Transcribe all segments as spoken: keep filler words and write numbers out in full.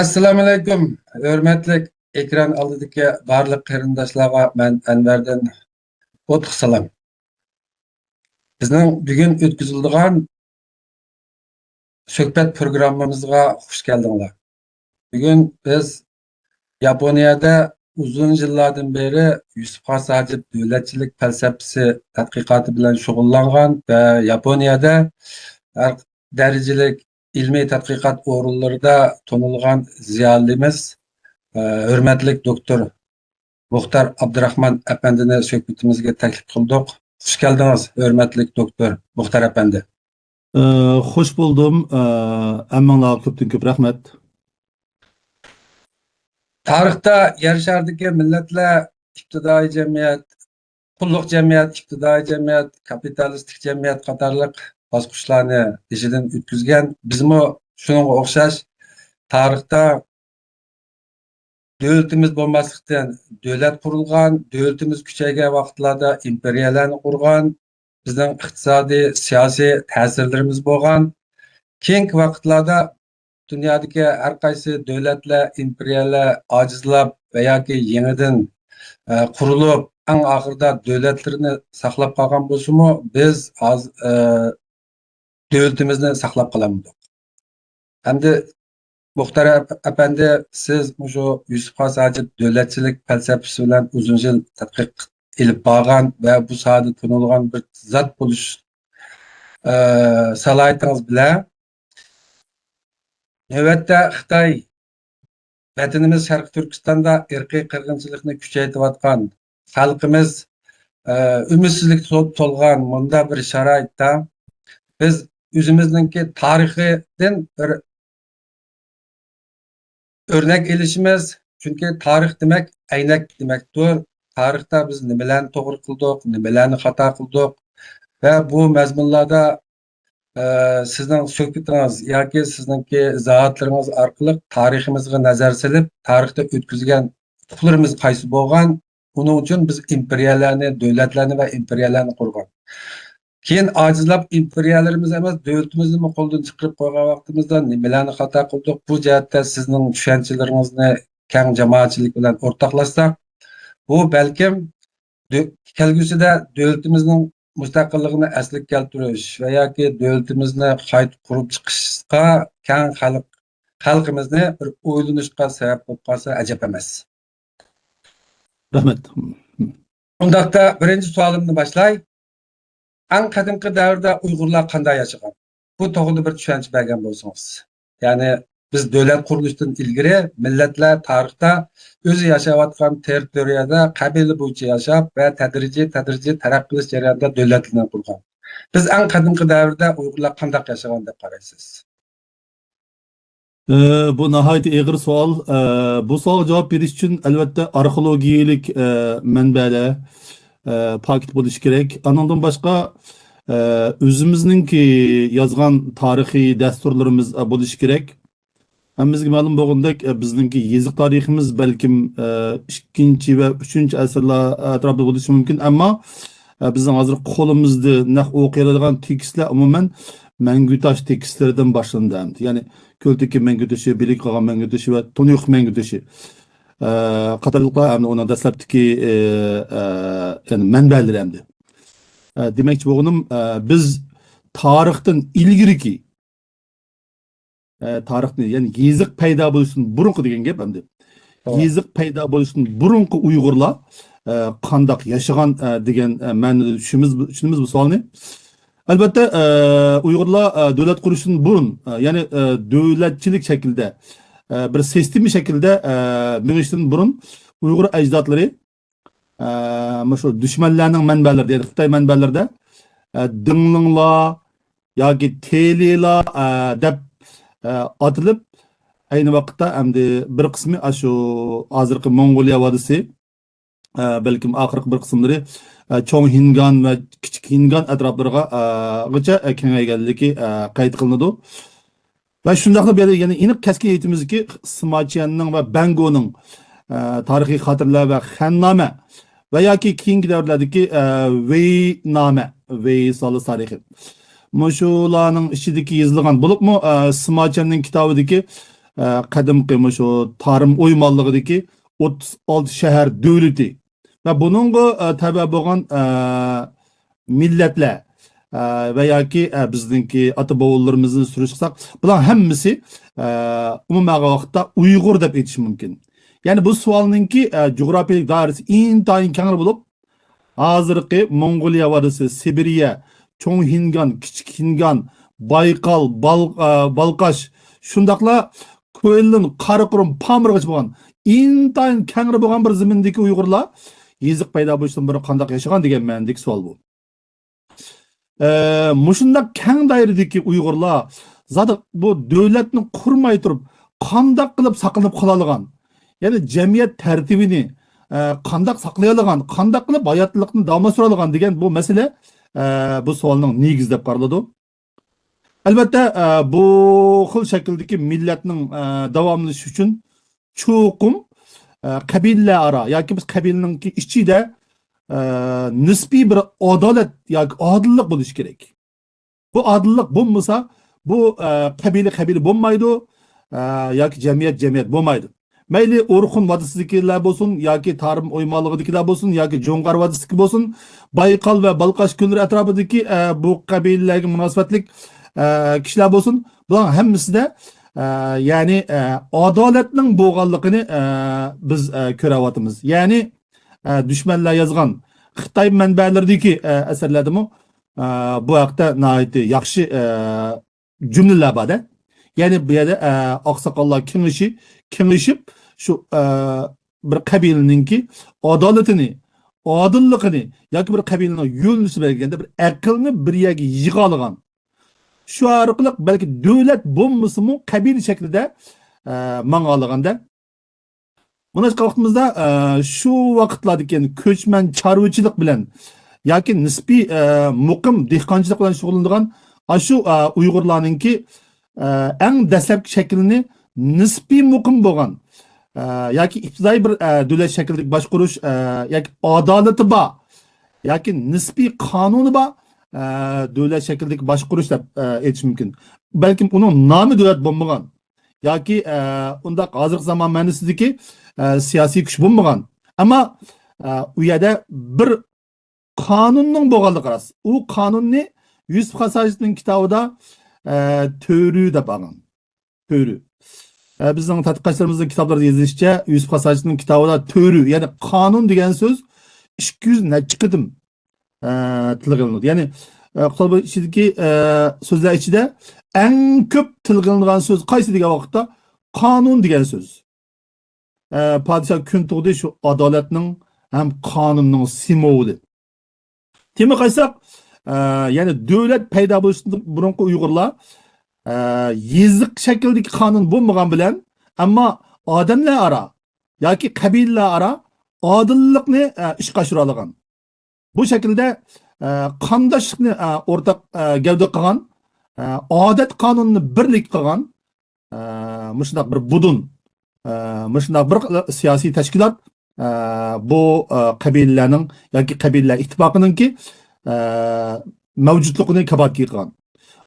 ئەسسالامۇئەلەيكۇم، ھۆرمەتلىك ئېكران ئالدىدىكى بارلىق قېرىنداشلارغا مەن ئەنۋەردىن ئوتلۇق سالام. بىزنىڭ بۈگۈن ئۆتكۈزۈلىدىغان سۆھبەت پروگراممىمىزغا خۇش كەلدىڭلار. بۈگۈن بىز ياپونىيەدە ئۇزۇن يىللاردىن بېرى يۈسۈپ خاس ھاجىپ دۆلەتچىلىك پەلسەپىسى تەتقىقاتى بىلەن شۇغۇللانغان ۋە ياپونىيەدە ھەر دەرىجىلىك ئىلمىي تەتقىقات ئورۇنلىرىدا تونۇلغان زىيالىيمىز، ئە، ھۆرمەتلىك دوكتور مۇختار ئابدۇراخمان ئەپەندىنى سۆھبىتىمىزگە تەكلىپ قىلدۇق. خۇش كەلدىڭىز، ھۆرمەتلىك دوكتور مۇختار ئەپەندى. ئە، خۇش بولدۇم. ئە، ھەممىڭلارغا كۆپتىن كۆپ رەھمەت. تارىختا يەر شارىدىكى مىللەتلەر ئىپتىدائىي جەمئىيەت، قۇللۇق جەمئىيەت، ئىپتىدائىي جەمئىيەت، كاپىتالىستىك جەمئىيەت قاتارلىق باسقۇچلارنى بېشىدىن ئۆتكۈزگەن. بىزمۇ شۇنىڭغا ئوخشاش تارىختا دۆلىتىمىز بولماسلىقتىن دۆلەت قۇرۇلغان، دۆلىتىمىز كۈچەيگەن ۋاقىتلاردا ئىمپېرىيەلەرنى قۇرغان، بىزنىڭ ئىقتىسادىي، سىياسىي تەسىرلىرىمىز بولغان. كېيىنكى ۋاقىتلاردا دۇنيادىكى ھەر قايسى دۆلەتلەر، ئىمپېرىيەلەر ئاجىزلاپ ۋە ياكى يېڭىدىن، ئە، قۇرۇلۇپ، ئەڭ ئاخىرىدا دۆلەتلىرىنى ساقلاپ قالغان بولسىمۇ، بىز ھاز-، ئە، دۆلىتىمىزنى ساقلاپ قالالمىدۇق. ئەمدى مۇختار ئەپ-، ئەپەندى، سىز مۇشۇ يۈسۈپ خاس ھاجىپ دۆلەتچىلىك پەلسەپىسى بىلەن ئۇزۇن يىل تەتقىق ئېلىپ بارغان ۋە بۇ ساھەدە تونۇلغان بىر زات بولۇش، ئە، سالاھىيىتىڭىز بىلەن نۆۋەتتە خىتاي ۋەتىنىمىز شەرقىي تۈركىستاندا ئىرقىي قىرغىنچىلىقنى كۈچەيتىۋاتقان، خەلقىمىز، ئە، ئۈمىدسىزلىككە تول-، تولغان مۇنداق بىر شارائىتتا بىز ئۆزىمىزنىڭكى تارىخىدىن بىر ئۆرنەك ئېلىشىمىز، چۈنكى تارىخ دېمەك ئەينەك دېمەكتۇر. تارىختا بىز نېمىلەرنى توغرا قىلدۇق، نېمىلەرنى خاتا قىلدۇق ۋە بۇ مەزمۇنلاردا، ئە، سىزنىڭ سۆھبىتىڭىز ياكى سىزنىڭكى ئىزاھاتلىرىڭىز ئارقىلىق تارىخىمىزغا نەزەر سېلىپ، تارىختا ئۆتكۈزگەن ئۇتۇقلىرىمىز قايسى بولغان، ئۇنىڭ ئۈچۈن بىز ئىمپېرىيەلەرنى، دۆلەتلەرنى ۋە ئىمپېرىيەلەرنى قۇرغان. كېيىن ئاجىزلاپ، ئىمپېرىيەلىرىمىز ئەمەس، دۆلىتىمىزنىمۇ قولدىن چىقىرىپ قويغان ۋاقتىمىزدا نېمىلەرنى خاتا قىلدۇق؟ بۇ جەھەتتە سىزنىڭ چۈشەنچىلىرىڭىزنى كەڭ جامائەتچىلىك بىلەن ئورتاقلاشساق، بۇ بەلكىم دۆ-، كەلگۈسىدە دۆلىتىمىزنىڭ مۇستەقىللىقىنى ئەسلىگە كەلتۈرۈش ۋە ياكى دۆلىتىمىزنى قايتا قۇرۇپ چىقىشقا كەڭ خەلق، خەلقىمىزنى بىر ئويلىنىشقا سەۋەب بولۇپ قالسا ئەجەب ئەمەس. رەھمەت. ئۇنداقتا بىرىنچى سوئالىمنى باشلاي. ئەڭ قەدىمكى دەۋردە ئۇيغۇرلار قانداق ياشىغان؟ بۇ توغرىدا بىر چۈشەنچە بەرگەن بولسىڭىز. يەنى بىز دۆلەت قۇرۇلۇشتىن ئىلگىرى مىللەتلەر تارىختا ئۆزى ياشاۋاتقان تېررىتورىيەدە قەبىلە بويىچە ياشاپ ۋە تەدرىجىي، تەدرىجىي تەرەققىي قىلىش جەريانىدا دۆلەتلىرىنى قۇرغان. بىز ئەڭ قەدىمكى دەۋردە ئۇيغۇرلار قانداق ياشىغان دەپ قارايسىز؟ ئە، بۇ ناھايىتى ئېغىر سوئال. ئە، بۇ سوئالغا جاۋاب بېرىش ئۈچۈن، ئەلۋەتتە، ئارخېئولوگىيەلىك، ئە، مەنبەلەر، ئە، پاكىت بولۇشى كېرەك. ئانىڭدىن باشقا، ئە، ئۆزىمىزنىڭكى يازغان تارىخىي دەستۇرلىرىمىز، ئە، بولۇشى كېرەك. ھەممىمىزگە مەلۇم بولغىنىدەك، ئە، بىزنىڭكى يېزىق تارىخىمىز بەلكىم، ئە، ئىككىنچى ۋە ئۈچىنچى ئەسىرلەر ئەتراپىدا بولۇشى مۇمكىن، ئەمما، ئە، بىزنىڭ ھازىر قولىمىزدا نەق ئوقۇيالايدىغان تېكىستلەر ئومۇمەن مەڭگۈ تاش تېكىستلىرىدىن باشلىنىدۇ ئەمدى. يەنى كۆلتىكى مەڭگۈ تېشى، بىلىك قاغان مەڭگۈ تېشى ۋە تۇنۇيۇق مەڭگۈ تېشى، ئە، قاتارلىقلار ئەمدى ئۇنىڭ دەسلەپتىكى، ئە، ئە، يەنى مەنبەلىرى ئەمدى. ئە، دېمەكچى بولغىنىم، ئە، بىز تارىختىن ئىلگىرىكى ئە، تارىخنى، يەنى يېزىق پەيدا بولۇشتىن بۇرۇنقى دېگەن گەپ ئەمدى. توغرا. يېزىق پەيدا بولۇشتىن بۇرۇنقى ئۇيغۇرلار، ئە، قانداق ياشىغان، ئە، دېگەن، ئە، مەنىدە چۈشىنىمىز، چۈشىنىمىز بۇ سوئالنى. ئەلۋەتتە، ئە، ئۇيغۇرلار، ئە، دۆلەت قۇرۇشتىن بۇرۇن، ئە، يەنى، ئە، دۆلەتچىلىك شەكلىدە، ئە، بىر سىستېما شەكلىدە، ئە، مېڭىشتىن بۇرۇن ئۇيغۇر ئەجدادلىرى، ئە، مۇشۇ دۈشمەنلەرنىڭ مەنبەلىرىدە، يەنى خىتاي مەنبەلىرىدە، ئە، دىڭلىڭلار ياكى تېلىلار، ئە، دەپ، ئە، ئاتىلىپ، ئەينى ۋاقىتتا ئەمدى بىر قىسمى ئاشۇ ھازىرقى موڭغۇلىيە ۋادىسى، ئە، بەلكىم ئاخىرقى بىر قىسىملىرى، ئە، چوڭ ھىنگان ۋە كىچىك ھىنگان ئەتراپلىرىغا، ئە، غىچە، ئە، كېڭەيگەنلىكى، ئە، قەيت قىلىنىدۇ. ۋە شۇنداقلا بۇ يەردە يەنە ئېنىق كەسكىن ئېيتىمىزكى، سىما چيەننىڭ ۋە بەنگونىڭ، ئە، تارىخىي خاتىرىلەر ۋە خەننامە ۋە ياكى كېيىنكى دەۋرلەردىكى، ئە، ۋېينامە، ۋېي سالىس تارىخى. مۇشۇلارنىڭ ئىچىدىكى يېزىلغان بولۇپمۇ، ئە، سىما چيەننىڭ كىتابىدىكى، ئە، قەدىمكى مۇشۇ تارىم ئويمانلىقىدىكى ئوتتۇز ئالتە شەھەر دۆلىتى ۋە بۇنىڭغا، ئە، تەۋە بولغان، ئە، مىللەتلەر، ئە، ۋە ياكى، ئە، بىزنىڭكى ئاتا-بوۋىلىرىمىزنى سۈرۈشتە قىلساق، بۇلار ھەممىسى، ئە، ئومۇمىي ۋاقىتتا ئۇيغۇر دەپ ئېيتىش مۇمكىن. يەنى بۇ سوئالنىڭكى، ئە، جۇغراپىيەلىك دائىرىسى ئىنتايىن كەڭرى بولۇپ، ھازىرقى موڭغۇلىيە ۋادىسى، سىبىرىيە، چوڭ خىنگان، كىچىك خىنگان، بايقال، بال-، ئە، بالقاش، شۇنداقلا كۇئېنلۇن، قاراقۇرۇم، پامىرغىچە بولغان ئىنتايىن كەڭرى بولغان بىر زېمىندىكى ئۇيغۇرلار يېزىق پەيدا بولۇشتىن بۇرۇن قانداق ياشىغان دېگەن مەنىدىكى سوئال بۇ. ئە، مۇشۇنداق كەڭ دائىرىدىكى ئۇيغۇرلار زادى بۇ دۆلەتنى قۇرماي تۇرۇپ قانداق قىلىپ ساقلىنىپ قالالىغان؟ يەنى جەمئىيەت تەرتىپىنى، ئە، قانداق ساقلىيالىغان، قانداق قىلىپ ھاياتلىقنى داۋاملاشتۇرالىغان دېگەن بۇ مەسىلە، ئە، بۇ سوئالنىڭ نېگىزى دەپ قارىلىدۇ. ئەلۋەتتە، ئە، بۇ خىل شەكىلدىكى مىللەتنىڭ، ئە، داۋاملىشىشى ئۈچۈن چوقۇم، ئە، قەبىلىلەر ئارا ياكى بىز قەبىلىنىڭكى ئىچىدە، ئە، نىسپىي بىر ئادالەت ياكى ئادىللىق بولۇشى كېرەك. بۇ ئادىللىق بولمىسا، بۇ، ئە، قەبىلە قەبىلە بولمايدۇ، ئە، ياكى جەمئىيەت جەمئىيەت بولمايدۇ. مەيلى ئورخۇن ۋادىسىدىكىلەر بولسۇن ياكى تارىم ئويمانلىقىدىكىلەر بولسۇن ياكى جۇڭغار ۋادىسىدىكى بولسۇن، بايقال ۋە بالقاش كۆللىرى ئەتراپىدىكى، ئە، بۇ قەبىلىلەرگە مۇناسىۋەتلىك، ئە، كىشىلەر بولسۇن، بۇلار ھەممىسىدە، ئە، يەنى، ئە، ئادالەتنىڭ بولغانلىقىنى، ئە، بىز، ئە، كۆرۈۋاتىمىز. يەنى، ئە، دۈشمەنلەر يازغان خىتاي مەنبەلىرىدىكى، ئە، ئەسەرلەردىمۇ، ئە، بۇ ھەقتە ناھايىتى ياخشى، ئە، جۈملىلەر بار-دە. يەنى بۇ يەردە، ئە، ئاقساقاللار كېڭىشى، كېڭىشىپ، شۇ، ئە، بىر قەبىلىنىڭكى ئادالىتىنى، ئادىللىقىنى ياكى بىر قەبىلىنىڭ يۆنىلىشى بىلەن كەلگەندە بىر ئەقىلنى بىر يەرگە يىغالىغان. شۇ ئارقىلىق بەلكى دۆلەت بولمىسىمۇ، قەبىلە شەكلىدە، ئە، ماڭالىغاندا. مۇناسىۋەتلىك ۋاقتىمىزدا، ئە، شۇ ۋاقىتلاردىكى، يەنى كۆچمەن چارۋىچىلىق بىلەن ياكى نىسپىي، ئە، مۇقىم دېھقانچىلىق بىلەن شۇغۇللىنىدىغان ئاشۇ، ئە، ئۇيغۇرلارنىڭكى، ئە، ئەڭ دەسلەپكى شەكلىنى نىسپىي مۇقىم بولغان، ئە، ياكى ئىپتىدائىي بىر، ئە، دۆلەت شەكلىدىكى باشقۇرۇش، ئە، ياكى ئادالىتى بار، ياكى نىسپىي قانۇنى بار، ئە، دۆلەت شەكلىدىكى باشقۇرۇش دەپ، ئە، ئېيتىش مۇمكىن. بەلكىم ئۇنىڭ نامى دۆلەت بولمىغان ياكى، ئە، ئۇنداق ھازىرقى زامان مەنىسىدىكى، ئە، سىياسىي كۈچ بولمىغان. ئەمما، ئە، ئۇ يەردە بىر قانۇننىڭ بولغانلىقى راست. ئۇ قانۇننى يۈسۈپ خاس ھاجىتنىڭ كىتابىدا، ئە، تۆرۈ دەپ ئالغان. تۆرۈ. ئە، بىزنىڭ تەتقىقاتچىلىرىمىزنىڭ كىتابلىرىدا يېزىلىشىچە، يۈسۈپ خاس ھاجىتنىڭ كىتابىدا تۆرۈ، يەنى قانۇن دېگەن سۆز ئىككى يۈز نەچچە قېتىم، ئە، تىلغا ئېلىنىدۇ. يەنى، ئە، كىتاب ئىچىدىكى، ئە، سۆزلەر ئىچىدە ئەڭ كۆپ تىلغا ئېلىنغان سۆز قايسى دېگەن ۋاقىتتا، قانۇن دېگەن سۆز. ئە، پادىشاھ كۈن تۇغدى شۇ ئادالەتنىڭ ھەم قانۇننىڭ سىمۋولى. تېمىغا قايتساق، ئە، يەنى دۆلەت پەيدا بولۇشتىن بۇرۇنقى ئۇيغۇرلار، ئە، يېزىق شەكلىدىكى قانۇن بولمىغان بىلەن، ئەمما ئادەملەر ئارا ياكى قەبىلىلەر ئارا ئادىللىقنى، ئە، ئىشقا ئاشۇرالىغان. بۇ شەكىلدە، ئە، قانداشلىقنى، ئە، ئورتاق، ئە، گەۋدە قىلغان، ئە، ئادەت قانۇنىنى بىرلىك قىلغان، ئە، مۇشۇنداق بىر بۇدۇن، ئە، مۇشۇنداق بىر سىياسىي تەشكىلات، ئە، بۇ، ئە، قەبىلىلەرنىڭ ياكى قەبىلىلەر ئىتتىپاقىنىڭكى، ئە، مەۋجۇتلۇقىنى كاپالەتكە قىلغان.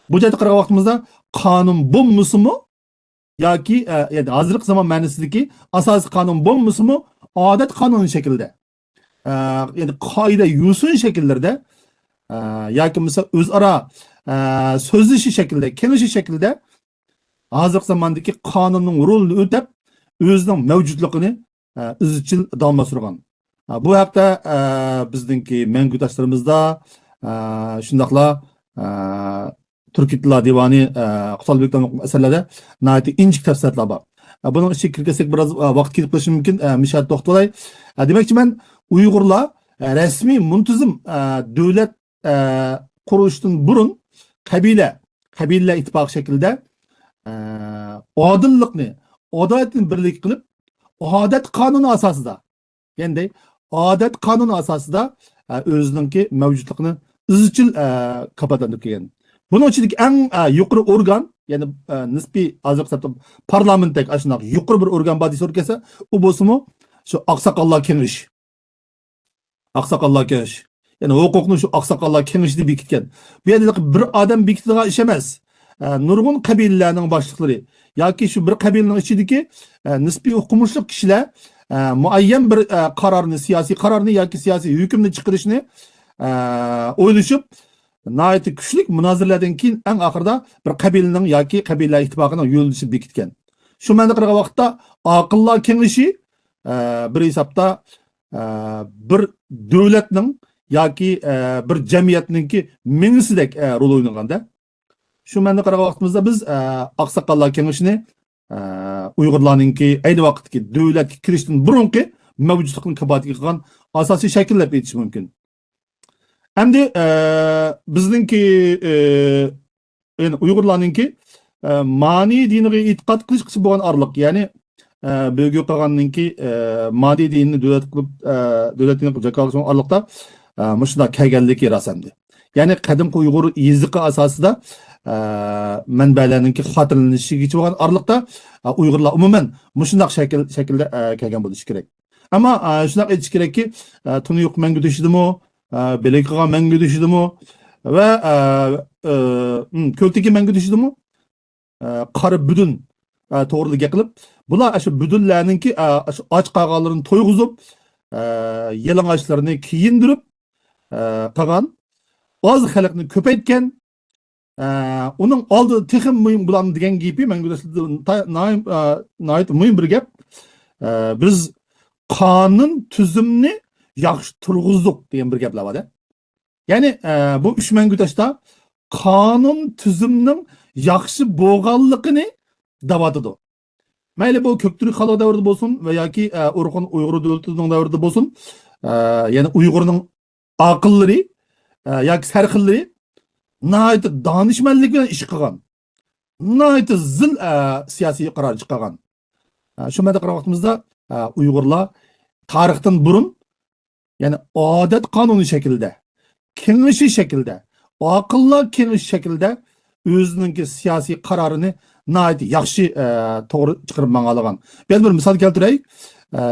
بۇ جەھەتتە قارىغان ۋاقتىمىزدا قانۇن بولمىسىمۇ ياكى، ئە، يەنى ھازىرقى زامان مەنىسىدىكى ئاساسىي قانۇن بولمىسىمۇ، ئادەت قانۇنى شەكلىدە، ئە، يەنى قائىدە يوسۇن شەكىللىرىدە، ئە، ياكى بولمىسا ئۆزئارا، ئە، سۆزلىشىش شەكلىدە، كېڭىشىش شەكلىدە ھازىرقى زاماندىكى قانۇننىڭ رولىنى ئۆتەپ، ئۆزىنىڭ مەۋجۇتلۇقىنى، ئە، ئىزچىل داۋاملاشتۇرغان. ئە، بۇ ھەقتە، ئە، بىزنىڭكى مەڭگۈ تاشلىرىمىزدا، ئە، شۇنداقلا، ئە، تۈركىي تىللار دىۋانى، ئە، قۇتادغۇ بەگدىن ئوقۇغان ئەسەرلەردە ناھايىتى ئىنچىكە تەپسىلاتلار بار. ئە، بۇنىڭ ئىچىگە كىرگەنسەك بىراز، ئە، ۋاقىت كېتىپ قېلىشى مۇمكىن. ئە، مۇشۇ يەردە توختىۋالاي. ئە، دېمەكچىمەن، ئۇيغۇرلار، ئە، رەسمىي، مۇنتىزىم، ئە، دۆلەت، ئە، قۇرۇشتىن بۇرۇن قەبىلە، قەبىلىلەر ئىتتىپاقى شەكلىدە، ئە، ئادىللىقنى، ئادالەتنى بىرلىك قىلىپ، ئادەت قانۇنى ئاساسىدا، يەنى ئادەت قانۇنى ئاساسىدا، ئە، ئۆزىنىڭكى مەۋجۇتلۇقىنى ئىزچىل، ئە، كاپالەتلەندۈرۈپ كەلگەن. بۇنىڭ ئىچىدىكى ئەڭ، ئە، يۇقىرى ئورگان، يەنى، ئە، نىسپىي ھازىرقى ھېسابتا پارلامېنتتەك ئاشۇنداق يۇقىرى بىر ئورگان بار دېسە، ئۇ بولسىمۇ شۇ ئاقساقاللار كېڭىشى. ئاقساقاللار كېڭىشى. يەنى ھوقۇقنى شۇ ئاقساقاللار كېڭىشىدە بېكىتكەن. بۇ يەردە بىر ئادەم بېكىتىدىغان ئىش ئەمەس. ئە، نۇرغۇن قەبىلىلەرنىڭ باشلىقلىرى ياكى شۇ بىر قەبىلىنىڭ ئىچىدىكى، ئە، نىسپىي ئوقۇمۇشلۇق كىشىلەر، ئە، مۇئەييەن بىر، ئە، قارارنى، سىياسىي قارارنى ياكى سىياسىي ھۆكۈمنى چىقىرىشنى، ئە، ئويلىشىپ، ناھايىتى كۈچلۈك مۇنازىرىلەردىن كېيىن ئەڭ ئاخىرىدا بىر قەبىلىنىڭ ياكى قەبىلىلەر ئىتتىپاقىنىڭ يۆنىلىشى بېكىتكەن. شۇ مەنىدە قارىغان ۋاقىتتا، ئاقىللار كېڭىشى، ئە، بىر ھېسابتا، ئە، بىر دۆلەتنىڭ ياكى، ئە، بىر جەمئىيەتنىڭكى مېڭىسىدەك، ئە، رول ئوينىغاندا. شۇ مەنىدە قارىغان ۋاقتىمىزدا بىز، ئە، ئاقساقاللار كېڭىشىنى، ئە، ئۇيغۇرلارنىڭكى ئەينى ۋاقىتتىكى دۆلەتكە كىرىشتىن بۇرۇنقى مەۋجۇتلۇقنىڭ كاپالىتىگە قىلغان ئاساسىي شەكىل دەپ ئېيتىش مۇمكىن. ئەمدى، ئە، بىزنىڭكى، ئە، يەنى ئۇيغۇرلارنىڭكى، ئە، مانى دىنىغا ئېتىقاد قىلىشقىچە بولغان ئارىلىق، يەنى، ئە، بۆگۈ قىلغاننىڭكى، ئە، مانى دىنىنى دۆلەت قىلىپ، ئە، دۆلەت دىنى قىلىپ جاكارلىشىنىڭ ئارىلىقتا، ئە، مۇشۇنداق كەلگەنلىكى راست ئەمدى. يەنى قەدىمكى ئۇيغۇر يېزىقى ئاساسىدا، ئە، مەنبەلەرنىڭكى خاتىرىلىنىشىگىچە بولغان ئارىلىقتا، ئە، ئۇيغۇرلار ئومۇمەن مۇشۇنداق شەكىل، شەكىلدە، ئە، كەلگەن بولۇشى كېرەك. ئەمما، ئە، شۇنداق ئېيتىش كېرەككى، ئە، تۇنۇيۇق مەڭگۈ تېشىدىمۇ، ئە، بېلىقىغا مەڭگۈ تېشىدىمۇ ۋە، ئە، ئە، م، كۆلتىكى مەڭگۈ تېشىدىمۇ، ئە، قارا بۈدۈن، ئە، توغرىلىق گەپ قىلىپ، بۇلار ئاشۇ بۈدۈنلەرنىڭكى، ئە، ئاشۇ ئاچ قالغانلىرىنى تويغۇزۇپ، ئە، يالىڭاچلىرىنى كىيىندۈرۈپ، ئە، قىلغان، ئاز خەلقنى كۆپەيتكەن، ئە، ئۇنىڭ ئالدىدا تېخىمۇ مۇھىم بۇلارنىڭ دېگەن گېپى، مەڭگۈ دەشتىدە نايىم-، ئە، ناھايىتى مۇھىم بىر گەپ. ئە، بىز قانۇن تۈزۈمنى ياخشى تۇرغۇزدۇق دېگەن بىر گەپلەر بار-دە. يەنى، ئە، بۇ ئۈچ مەڭگۈ تاشتا قانۇن تۈزۈمنىڭ ياخشى بولغانلىقىنى دەۋاتىدۇ. مەيلى بۇ كۆكتۈرك خانلىق دەۋرىدە بولسۇن ۋە ياكى، ئە، ئورخۇن ئۇيغۇر دۆلىتىنىڭ دەۋرىدە بولسۇن، ئە، يەنى ئۇيغۇرنىڭ ئاقىللىرى، ئە، ياكى سەرخىللىرى ناھايىتى دانىشمەنلىك بىلەن ئىش قىلغان. ناھايىتى زىل، ئە، سىياسىي قارار چىقارغان. ئە، شۇ مەنىدە قارىغان ۋاقتىمىزدا، ئە، ئۇيغۇرلار تارىختىن بۇرۇن، يەنى ئادەت قانۇنى شەكلىدە، كېڭىشى شەكلىدە، ئاقىللار كېڭىشى شەكلىدە ئۆزىنىڭكى سىياسىي قارارىنى ناھايىتى ياخشى، ئە، توغرا چىقىرىپ ماڭالىغان. بۇ يەردە بىر مىسال كەلتۈرەي. ئە،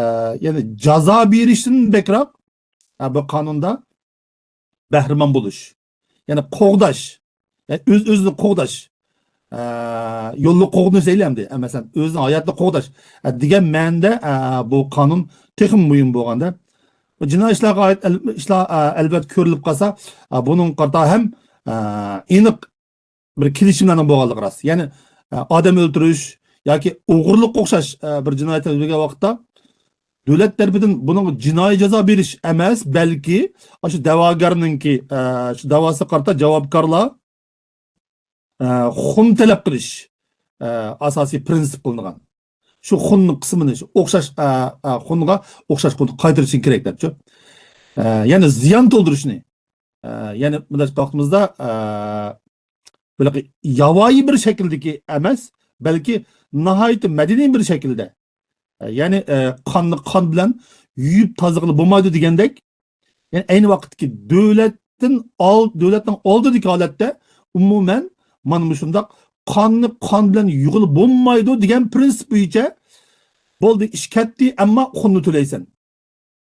يەنى جازا بېرىشتىن بەكرەك، ئە، بۇ قانۇندا بەھرىمەن بولۇش، يەنى قوغداش، يەنى ئۆز-ئۆزىنى قوغداش، ئە، يوللۇق قوغدىنىش دەيلى ئەمدى، ئە، مەسىلەن، ئۆزىنىڭ ھاياتىنى قوغداش، ئە، دېگەن مەنىدە، ئە، بۇ قانۇن تېخىمۇ مۇھىم بولغاندا، بۇ جىنايى ئىشلارغا ئائىت ئەل-، ئىشلار، ئە، ئەلۋەتتە كۆرۈلۈپ قالسا، ئە، بۇنىڭغا قارىتا ھەم، ئە، ئېنىق بىر كېلىشىملەرنىڭ بولغانلىقى راست. يەنى، ئە، ئادەم ئۆلتۈرۈش ياكى ئوغرىلىققا ئوخشاش، ئە، بىر جىنايەتلەر يۈز بەرگەن ۋاقىتتا، دۆلەت تەرىپىدىن بۇنىڭغا جىنايى جازا بېرىش ئەمەس، بەلكى ئاشۇ دەۋاگەرنىڭكى، ئە، شۇ دەۋاسىغا قارىتا جاۋابكارلار، ئە، خۇن تەلەپ قىلىش، ئە، ئاساسىي پىرىنسىپ قىلىنغان. شۇ خۇننىڭ قىسمىنى، شۇ ئوخشاش، ئە، ئە، خۇنغا ئوخشاش خۇن قايتۇرۇشى كېرەك دەپچۇ. ئە، يەنى زىيان تولدۇرۇشنى، ئە، يەنى مۇنداق ۋاقتىمىزدا، ئە، بۇ ياۋايى بىر شەكىلدىكى ئەمەس، بەلكى ناھايىتى مەدەنىي بىر شەكىلدە، ئە، يەنى، ئە، قاننى قان بىلەن يۇيۇپ تازىلىغىلى بولمايدۇ دېگەندەك، يەنى ئەينى ۋاقىتتىكى دۆلەتتىن ئال-، دۆلەتنىڭ ئالدىدىكى ھالەتتە ئومۇمەن مانا مۇشۇنداق قاننى قان بىلەن يۇيغىلى بولمايدۇ دېگەن پىرىنسىپ بويىچە بولدى، ئىش كەتتى، ئەمما خۇننى تۆلەيسەن.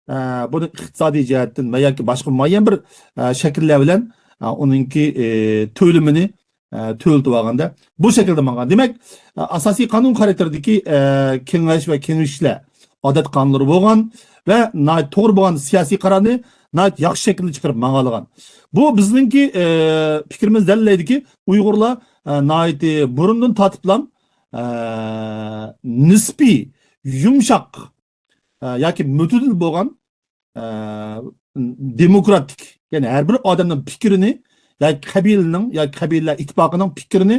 ئە، بۇنى ئىقتىسادىي جەھەتتىن ۋە ياكى باشقا مۇئەييەن بىر، ئە، شەكىللەر بىلەن، ئە، ئۇنىڭكى، ئە، تۆلىمىنى، ئە، تۆلىتىۋالغاندا بۇ شەكىلدە ماڭغان. دېمەك، ئە، ئاساسىي قانۇن خاراكتېرىدىكى، ئە، كېڭەش ۋە كېڭىشىشلەر ئادەت قانۇنلىرى بولغان ۋە ناھايىتى توغرا بولغان سىياسىي قارارنى ناھايىتى ياخشى شەكىلدە چىقىرىپ ماڭالىغان. بۇ بىزنىڭكى، ئە، پىكرىمىزنى دەلىللەيدىكى، ئۇيغۇرلار، ئە، ناھايىتى بۇرۇندىن تارتىپلام، ئە، نىسپىي يۇمشاق، ئە، ياكى مۆتىدىل بولغان، ئە، دېموكراتىك، يەنى ھەر بىر ئادەمنىڭ پىكرىنى ياكى قەبىلىنىڭ ياكى قەبىلىلەر ئىتتىپاقىنىڭ پىكرىنى،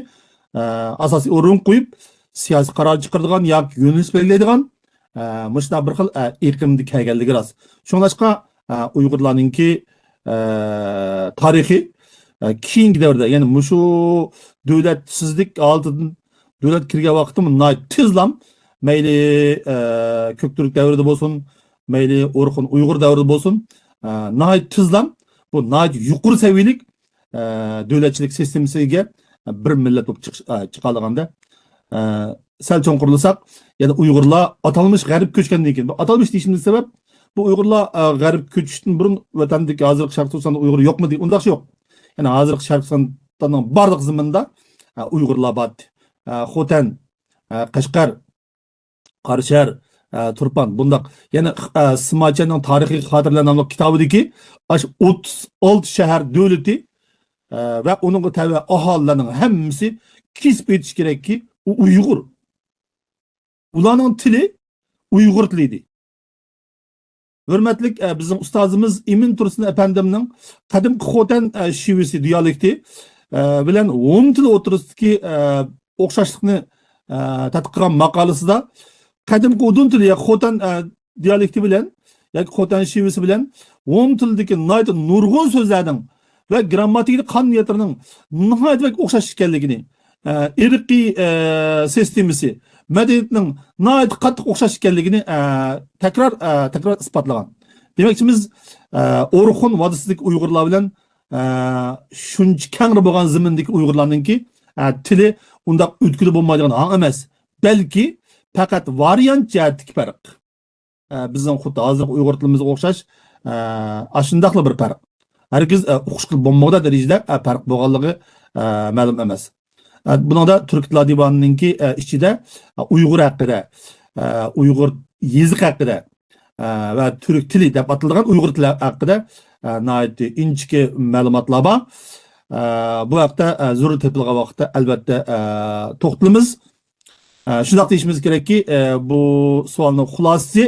ئە، ئاساسىي ئورۇنغا قويۇپ، سىياسىي قارار چىقىرىدىغان ياكى يۆنىلىش بەلگىلەيدىغان، ئە، مۇشۇنداق بىر خىل، ئە، ئېقىمدا كەلگەنلىكى راست. شۇڭلاشقا، ئە، ئۇيغۇرلارنىڭكى، ئە، تارىخى، ئە، كېيىنكى دەۋردە، يەنى مۇشۇ دۆلەتسىزلىك ھالىتىدىن دۆلەت كىرگەن ۋاقىتتا ناھايىتى تېزلام، مەيلى، ئە، كۆكتۈرك دەۋرىدە بولسۇن، مەيلى ئورخۇن ئۇيغۇر دەۋرىدە بولسۇن، ئە، ناھايىتى تېزلام بۇ ناھايىتى يۇقىرى سەۋىيەلىك، ئە، دۆلەتچىلىك سىستېمىسىگە بىر مىللەت بولۇپ چىقىش، ئە، چىقالىغاندا، ئە، سەل چوڭقۇرلىساق، يەنە ئۇيغۇرلار ئاتالمىش غەرب كۆچكەندىن كېيىن، بۇ ئاتالمىش دېيىشىمىزنىڭ سەۋەب، بۇ ئۇيغۇرلار، ئە، غەرب كۆچۈشتىن بۇرۇن ۋەتەندىكى ھازىرقى شەرقىي تۈركىستاندا ئۇيغۇر يوقمۇ دېگەن، ئۇنداقچە يوق. يەنى ھازىرقى شەرقىي تۈركىستاننىڭ بارلىق زېمىنىدا، ئە، ئۇيغۇرلار بار. ئە، خوتەن، ئە، قەشقەر، قاراشەھەر، ئە، تۇرپان، بۇنداق. يەنە، ئە، سىماچيەننىڭ تارىخىي خاتىرىلەر ناملىق كىتابىدىكى ئاشۇ ئوتتۇز ئالتە شەھەر دۆلىتى، ئە، ۋە ئۇنىڭغا تەۋە ئاھالىلەرنىڭ ھەممىسى كېسىپ ئېيتىش كېرەككى، ئۇ ئۇيغۇر. ئۇلارنىڭ تىلى ئۇيغۇر تىلى ئىدى. ھۆرمەتلىك، ئە، بىزنىڭ ئۇستازىمىز ئىمىن تۇرسۇن ئەپەندىمنىڭ قەدىمكى خوتەن، ئە، شېۋىسى دىيالېكتى، ئە، بىلەن ھون تىلى ئوتتۇرىسىدىكى، ئە، ئوخشاشلىقنى، ئە، تەتقىق قىلغان ماقالىسىدا قەدىمكى ئۇدۇن تىلى ياكى خوتەن، ئە، دىيالېكتى بىلەن ياكى خوتەن شېۋىسى بىلەن ھون تىلىدىكى ناھايىتى نۇرغۇن سۆزلەرنىڭ ۋە گىرامماتىكىدىكى قانۇن ياتىرىنىڭ ناھايىتى بەك ئوخشاش ئىكەنلىكىنى، ئە، ئىرقىي، ئە، سىستېمىسى، مەدەنىيىتىنىڭ ناھايىتى قاتتىق ئوخشاش ئىكەنلىكىنى، ئە، تەكرار، ئە، تەكرار ئىسپاتلىغان. دېمەكچىمىز، ئە، ئورخۇن ۋادىسىدىكى ئۇيغۇرلار بىلەن، ئە، شۇنچە كەڭرى بولغان زېمىندىكى ئۇيغۇرلارنىڭكى، ئە، تىلى ئۇنداق ئۆتكىلى بولمايدىغان ھاڭ ئەمەس، بەلكى پەقەت ۋارىيانت جەھەتتىكى پەرق. ئە، بىزنىڭ خۇددى ھازىرقى ئۇيغۇر تىلىمىزغا ئوخشاش، ئە، ئاشۇنداقلا بىر پەرق. ھەرگىز، ئە، ئۇقۇشقىلى بولمىغۇدەك دەرىجىدە، ئە، پەرق بولغانلىقى، ئە، مەلۇم ئەمەس. ئە، بۇنىڭدا تۈرك تىللار دىۋانىنىڭكى، ئە، ئىچىدە، ئە، ئۇيغۇر ھەققىدە، ئە، ئۇيغۇر يېزىق ھەققىدە، ئە، ۋە تۈرك تىلى دەپ ئاتىلىدىغان ئۇيغۇر تىلى ھەققىدە، ئە، ناھايىتى ئىنچىكە مەلۇماتلار بار. ئە، بۇ ھەقتە، ئە، زۆرۈر تېپىلغان ۋاقىتتا، ئەلۋەتتە، ئە، توختىلىمىز. ئە، شۇنداق دېيىشىمىز كېرەككى، ئە، بۇ سوئالنىڭ خۇلاسىسى،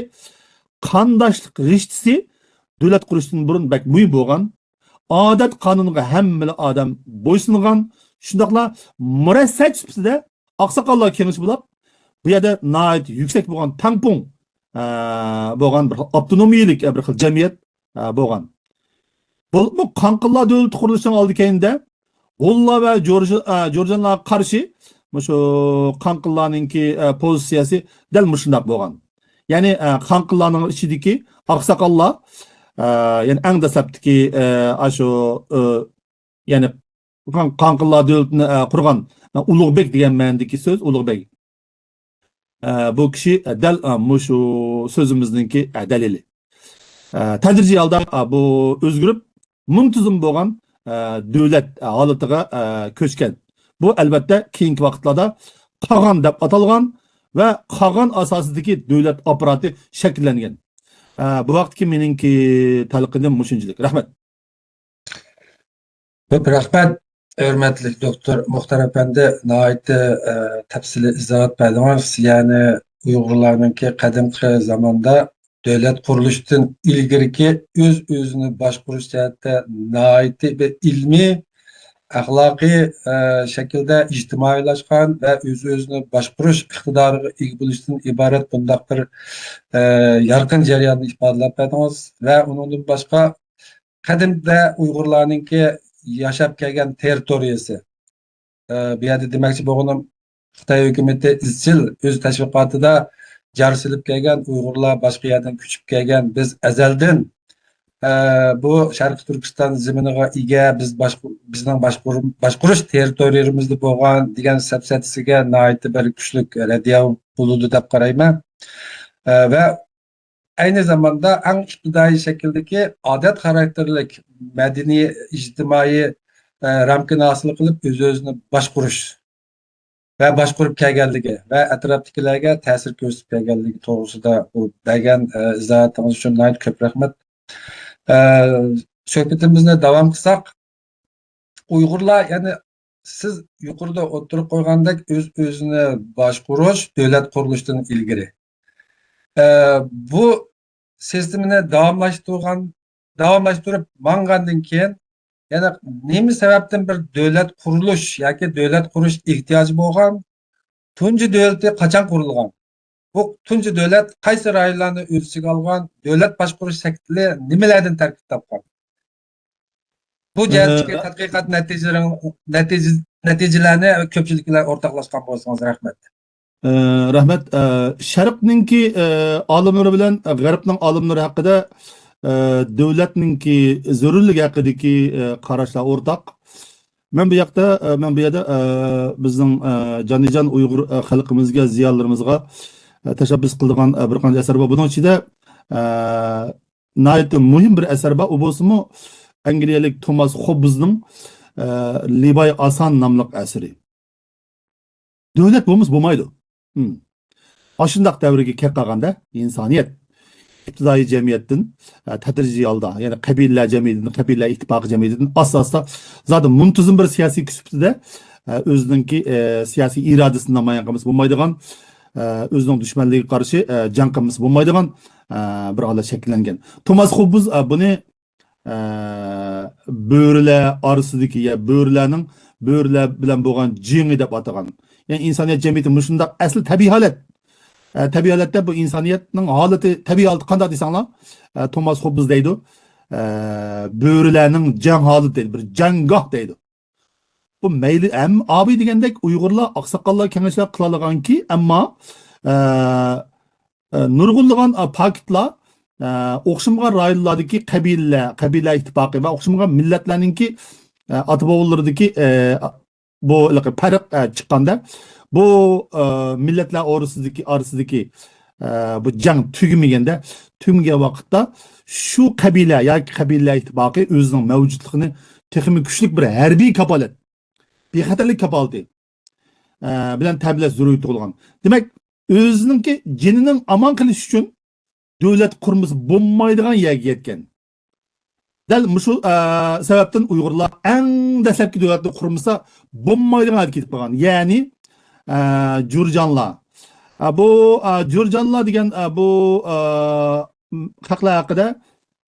قانداشلىق رىشتىسى دۆلەت قۇرۇشتىن بۇرۇن بەك مۇھىم بولغان. ئادەت قانۇنىغا ھەممىلا ئادەم بويسۇنغان. شۇنداقلا مۇرەسسەت سۈپىتىدە ئاقساقاللار كېڭىشى بولاپ، بۇ يەردە ناھايىتى يۈكسەك بولغان تەڭپۇڭ، ئە، بولغان بىر خىل ئاپتونومىيەلىك، ئە، بىر خىل جەمئىيەت، ئە، بولغان. بولۇپمۇ قاڭقىللار دۆلىتى قۇرۇلۇشىنىڭ ئالدى كەينىدە ھونلار ۋە جورج-، ئە، جورجانلارغا قارشى مۇشۇ قاڭقىللارنىڭكى، ئە، پوزىتسىيەسى دەل مۇشۇنداق بولغان. يەنى، ئە، قاڭقىللارنىڭ ئىچىدىكى ئاقساقاللار، ئە، يەنى ئەڭ دەسلەپتىكى، ئە، ئاشۇ، ئە، يەنى قاڭ-، قاڭقىللار دۆلىتىنى، ئە، قۇرغان، ئە، ئۇلۇغبېگ دېگەن مەنىدىكى سۆز، ئۇلۇغبېگ. ئە، بۇ كىشى، ئە، دەل، ئە، مۇشۇ سۆزىمىزنىڭكى، ئە، دەلىلى. ئە، تەدرىجىي ھالدا، ئە، بۇ ئۆزگىرىپ، مۇنتىزىم بولغان، ئە، دۆلەت، ئە، ھالىتىغا، ئە، كۆچكەن. بۇ، ئەلۋەتتە، كېيىنكى ۋاقىتلاردا قاغان دەپ ئاتالغان ۋە قاغان ئاساسىدىكى دۆلەت ئاپپاراتى شەكىللەنگەن. ئە، بۇ ھەقتىكى مېنىڭكى تەنقىدىم مۇشۇنچىلىك. رەھمەت. كۆپ رەھمەت، ھۆرمەتلىك دوكتور مۇختار ئەپەندى، ناھايىتى، ئە، تەپسىلىي ئىزاھات بەردىڭىز. يەنى ئۇيغۇرلارنىڭكى قەدىمكى زاماندا دۆلەت قۇرۇلۇشتىن ئىلگىرىكى ئۆز-ئۆزىنى باشقۇرۇش جەھەتتە ناھايىتى بىر ئىلمىي، ئەخلاقىي، ئە، شەكىلدە ئىجتىمائىيلاشقان ۋە ئۆز-ئۆزىنى باشقۇرۇش ئىقتىدارىغا ئىگە بولۇشتىن ئىبارەت بۇنداق بىر، ئە، يارقىن جەرياننى ئىپادىلەپ بەردىڭىز. ۋە ئۇنىڭدىن باشقا، قەدىمدە ئۇيغۇرلارنىڭكى ياشاپ كەلگەن تېررىتورىيەسى. ئە، بۇ يەردە دېمەكچى بولغىنىم، خىتاي ھۆكۈمىتى ئىزچىل ئۆز تەشۋىقاتىدا جار سېلىپ كەلگەن، ئۇيغۇرلار باشقا يەردىن كۆچۈپ كەلگەن، بىز ئەزەلدىن، ئە، بۇ شەرقىي تۈركىستان زېمىنىغا ئىگە، بىز باشقۇ-، بىزنىڭ باشقۇر-، باشقۇرۇش تېررىتورىيەمىزدە بولغان دېگەن سەپسەتىسىگە ناھايىتى بىر كۈچلۈك رەددىيە بولىدۇ دەپ قارايمەن. ئە، ۋە ئەينى زاماندا ئەڭ ئىپتىدائىي شەكىلدىكى ئادەت خاراكتېرلىك مەدەنىي، ئىجتىمائىي، ئە، رامكىنى ھاسىل قىلىپ، ئۆز-ئۆزىنى باشقۇرۇش ۋە باشقۇرۇپ كەلگەنلىكى ۋە ئەتراپتىكىلەرگە تەسىر كۆرسىتىپ كەلگەنلىكى توغرىسىدا بۇ بەرگەن، ئە، ئىزاھاتىڭىز ئۈچۈن ناھايىتى كۆپ رەھمەت. ئە، سۆھبىتىمىزنى داۋام قىلساق، ئۇيغۇرلار، يەنى سىز يۇقىرىدا ئوتتۇرىغا قويغاندەك، ئۆز-ئۆزىنى باشقۇرۇش دۆلەت قۇرۇلۇشىدىن ئىلگىرى، ئە، بۇ سىستېمىنى داۋاملاشتۇرغان، داۋاملاشتۇرۇپ ماڭغاندىن كېيىن، يەنە نېمە سەۋەبتىن بىر دۆلەت قۇرۇلۇش ياكى دۆلەت قۇرۇش ئېھتىياجى بولغان؟ تۇنجى دۆلىتى قاچان قۇرۇلغان؟ بۇ تۇنجى دۆلەت قايسى رايونلارنى ئۆز ئىچىگە ئالغان؟ دۆلەت باشقۇرۇش شەكلى نېمىلەردىن تەركىب تاپقان؟ بۇ جەھەتتىكى ئە، تەتقىقات نەتىجىلىرىڭ-، نەتىجە-، نەتىجىلەرنى كۆپچىلىك بىلەن ئورتاقلاشقان بولسىڭىز رەھمەت. ئە، رەھمەت. ئە، شەرقنىڭكى، ئە، ئالىملىرى بىلەن غەربنىڭ ئالىملىرى ھەققىدە، ئە، دۆلەتنىڭكى زۆرۈرلۈكى ھەققىدىكى، ئە، قاراشلار ئورتاق. مەن بۇ ياقتا، ئە، مەن بۇ يەردە، ئە، بىزنىڭ، ئە، جانىجان ئۇيغۇر، ئە، خەلقىمىزگە، زىيالىيلىرىمىزغا، ئە، تەشەببۇس قىلىدىغان، ئە، بىر قانچە ئەسەر بار. بۇنىڭ ئىچىدە، ئە، ناھايىتى مۇھىم بىر ئەسەر بار. ئۇ بولسىمۇ ئەنگلىيەلىك توماس خوببزنىڭ، ئە، لىباي ئاسان ناملىق ئەسىرى. دۆلەت بولمىسا بولمايدۇ. ھىم. ئاشۇنداق دەۋرگە كەپ قالغاندا ئىنسانىيەت ئىپتىدائىي جەمئىيەتتىن، ئە، تەدرىجىي ھالدا، يەنى قەبىلىلەر جەمئىيىتىدىن، قەبىلىلەر ئىتتىپاقى جەمئىيىتىدىن ئاستا-ئاستا زادى مۇنتىزىم بىر سىياسىي كۈچ سۈپىتىدە، ئە، ئۆزىنىڭكى، ئە، سىياسىي ئىرادىسىنى نامايان قىلمىسا بولمايدىغان، ئە، ئۆزىنىڭ دۈشمەنلىرىگە قارشى، ئە، جەڭ قىلمىسا بولمايدىغان، ئە، بىر ھالەت شەكىللەنگەن. توماس خوببز، ئە، بۇنى ئە، بۆرىلەر ئارىسىدىكى، يا بۆرىلەرنىڭ، بۆرىلەر بىلەن بولغان جېڭى دەپ ئاتىغان. يەنى ئىنسانىيەت جەمئىيىتى مۇشۇنداق ئەسلى تەبىئىي ھالەت. ئە، تەبىئىي ھالەتتە بۇ ئىنسانىيەتنىڭ ھالىتى، تەبىئىي ھالىتى قانداق دېسەڭلار، ئە، توماس خوببز دەيدۇ، ئە، بۆرىلەرنىڭ جەڭ ھالىتى دەيدۇ، بىر جەڭگاھ دەيدۇ. بۇ مەيلى ھەم ئابىي دېگەندەك ئۇيغۇرلار، ئاقساقاللار، كېڭەشلەر قىلالىغانكى، ئەمما، ئە، ئە، نۇرغۇنلىغان، ئە، پاكىتلار، ئە، ئوخشىمىغان رايونلاردىكى قەبىلىلەر، قەبىلە ئىتتىپاقى ۋە ئوخشىمىغان مىللەتلەرنىڭكى، ئە، ئاتا بوۋىلىرىدىكى، ئە، بۇ ھېلىقى پەرق، ئە، چىققاندا، بۇ، ئە، مىللەتلەر ئارىسىدىكى، ئارىسىدىكى، ئە، بۇ جەڭ تۈگىمىگەندە، تۈگىمىگەن ۋاقىتتا شۇ قەبىلە ياكى قەبىلىلەر ئىتتىپاقى ئۆزىنىڭ مەۋجۇتلۇقىنى تېخىمۇ كۈچلۈك بىر ھەربىي كاپالەت، بىخەتەرلىك كاپالىتى، ئە، بىلەن تەمىنلەش زۆرۈرىيىتى تۇغۇلغان. دېمەك، ئۆزىنىڭكى جېنىنىڭ ئامان قېلىشى ئۈچۈن دۆلەت قۇرمىسا بولمايدىغان يەرگە يەتكەن. دەل مۇشۇ، ئە، سەۋەبتىن ئۇيغۇرلار ئەڭ دەسلەپكى دۆلەتنى قۇرمىسا بولمايدىغان ھالغا كېتىپ قالغان. يەنى، ئە، جۇرجانلار. ئە، بۇ، ئە، جۇرجانلار دېگەن، ئە، بۇ، ئە، خەقلەر ھەققىدە،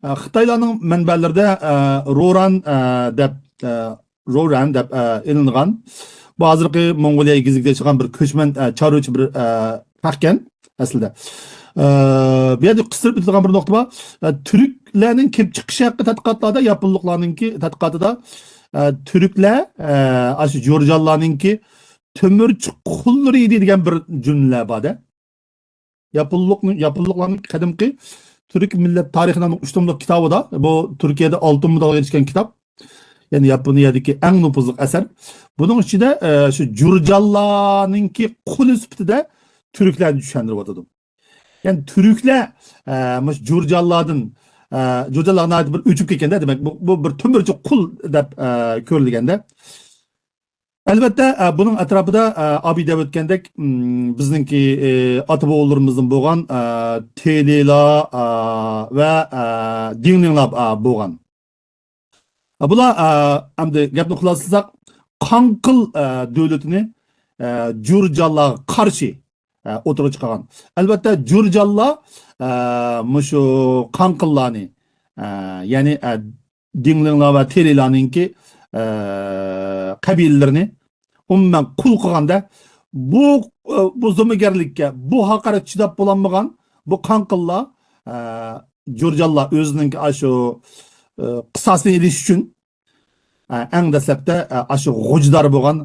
ئە، خىتايلارنىڭ مەنبەلىرىدە، ئە، روران، ئە، دەپ، ئە، روران دەپ، ئە، ئېلىنغان. بۇ ھازىرقى موڭغۇلىيە ئېگىزلىكىدە ياشىغان بىر كۆچمەن، ئە، چارۋىچى بىر، ئە، خەقكەن ئەسلىدە. ئە، بۇ يەردە قىستۇرۇپ ئۆتىدىغان بىر نۇقتا بار. ئە، تۈركلەرنىڭ كېلىپ چىقىشى ھەققىدە تەتقىقاتلاردا، ياپونلۇقلارنىڭكى تەتقىقاتىدا، ئە، تۈركلەر، ئە، ئاشۇ جۇرجانلارنىڭكى تۆمۈرچى قۇللىرى ئىدى دېگەن بىر جۈملىلەر بار-دە. ياپونلۇقنىڭ، ياپونلۇقلارنىڭ قەدىمكى تۈرك مىللەت تارىخى ناملىق ئۈچ توملۇق كىتابىدا، بۇ تۈركىيەدە ئالتۇن مېدالغا ئېرىشكەن كىتاب. يەنى ياپونىيەدىكى ئەڭ نوپۇزلۇق ئەسەر. بۇنىڭ ئىچىدە، ئە، شۇ جۇرجانلارنىڭكى قۇلى سۈپىتىدە تۈركلەرنى چۈشەندۈرۈۋاتىدۇ. يەنى تۈركلەر، ئە، مۇشۇ جۇرجانلاردىن، ئە، جۇرجانلار ناھايىتى بىر ئۆچۈپ كەتكەندە، دېمەك، بۇ، بۇ بىر تۆمۈرچى قۇل دەپ، ئە، كۆرۈلگەندە. ئەلۋەتتە، ئە، بۇنىڭ ئەتراپىدا، ئە، ئابىي دەپ ئۆتكەندەك، م، بىزنىڭكى، ئە، ئاتا بوۋىلىرىمىزدىن بولغان، ئە، تېلىلار، ئە، ۋە، ئە، دىڭلىڭلار، ئە، بولغان. ئە، بۇلار، ئە، ئەمدى گەپنى خۇلاسىلىساق، قاڭقىل، ئە، دۆلىتىنى، ئە، جۇرجانلارغا قارشى، ئە، ئوتتۇرىغا چىقارغان. ئەلۋەتتە، جۇرجانلار، ئە، مۇشۇ قاڭقىللارنى، ئە، يەنى، ئە، دىڭلىڭلار ۋە تېلىلارنىڭكى، ئە، قەبىلىلىرىنى ئومۇمەن قۇل قىلغاندا، بۇ، ئە، بۇ زومىگەرلىككە، بۇ ھاقارەتكە چىداپ بولالمىغان بۇ قاڭقىللار، ئە، جۇرجانلار ئۆزىنىڭكى ئاشۇ، ئە، قىساسىنى ئېلىش ئۈچۈن، ئە، ئەڭ دەسلەپتە، ئە، ئاشۇ غوجىدار بولغان،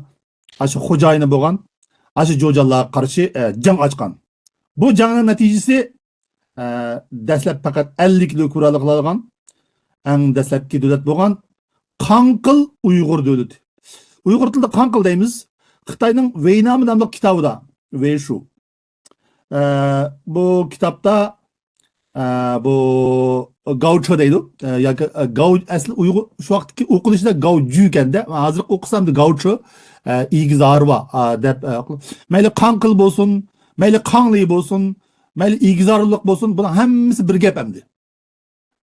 ئاشۇ خوجايىنى بولغان، ئاشۇ جۇرجانلارغا قارشى، ئە، جەڭ ئاچقان. بۇ جەڭنىڭ نەتىجىسى، ئە، دەسلەپ پەقەت ئەللىك كىلو كۇرالىق قىلالىغان، ئەڭ دەسلەپكى دۆلەت بولغان قاڭقىل ئۇيغۇر دۆلىتى. ئۇيغۇر تىلىدا قاڭقىل دەيمىز. خىتاينىڭ ۋېينامى ناملىق كىتابىدا، ۋېيشۇ. ئە، بۇ كىتابتا، ئە، بۇ گاۋچۇ دەيدۇ. ئە، ياكى، ئە، گاۋ-، ئەسلى ئۇيغۇر، شۇ ۋاقىتتىكى ئوقۇلۇشىدا گاۋجۈ ئىكەندە، ھازىرقى ئوقۇسام گاۋچۇ، ئە، ئېگىز ھارۋا، ئە، دەپ، ئە، مەيلى قاڭقىل بولسۇن، مەيلى قاڭلى بولسۇن، مەيلى ئېگىز ھارۋىلىق بولسۇن، بۇنىڭ ھەممىسى بىر گەپ ئەمدى.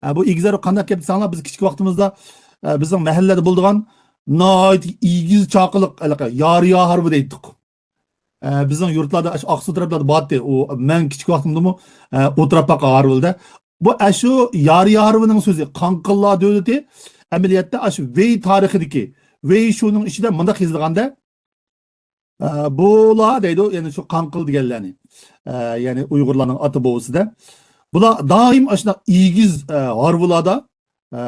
ئە، بۇ ئېگىز ھارۋا قانداق گەپ دېسەڭلار، بىز كىچىك ۋاقتىمىزدا، ئە، بىزنىڭ مەھەللىلەردە بولىدىغان ناھايىتى ئېگىز چاقىلىق، ھېلىقى يارىيا ھارۋا دەيتتۇق. ئە، بىزنىڭ يۇرتلاردا، ئاشۇ ئاقسۇ تەرەپلەردە بارتى. ئۇ، مەن كىچىك ۋاقتىمدىمۇ، ئە، ئولتۇراپ باققان ھارۋىلىدا. بۇ، ئاشۇ يارىيا ھارۋىنىڭ سۆزى، قاڭقىللار دۆلىتى، ئەمەلىيەتتە ئاشۇ ۋېي تارىخىدىكى، ۋېي شۇنىڭ ئىچىدە مۇنداق يېزىلغاندا، ئە، بۇلار دەيدۇ، يەنى شۇ قاڭقىل دېگەنلەرنى، ئە، يەنى ئۇيغۇرلارنىڭ ئاتا بوۋىسىدە. بۇلار دائىم ئاشۇنداق ئېگىز، ئە، ھارۋىلاردا، ئە،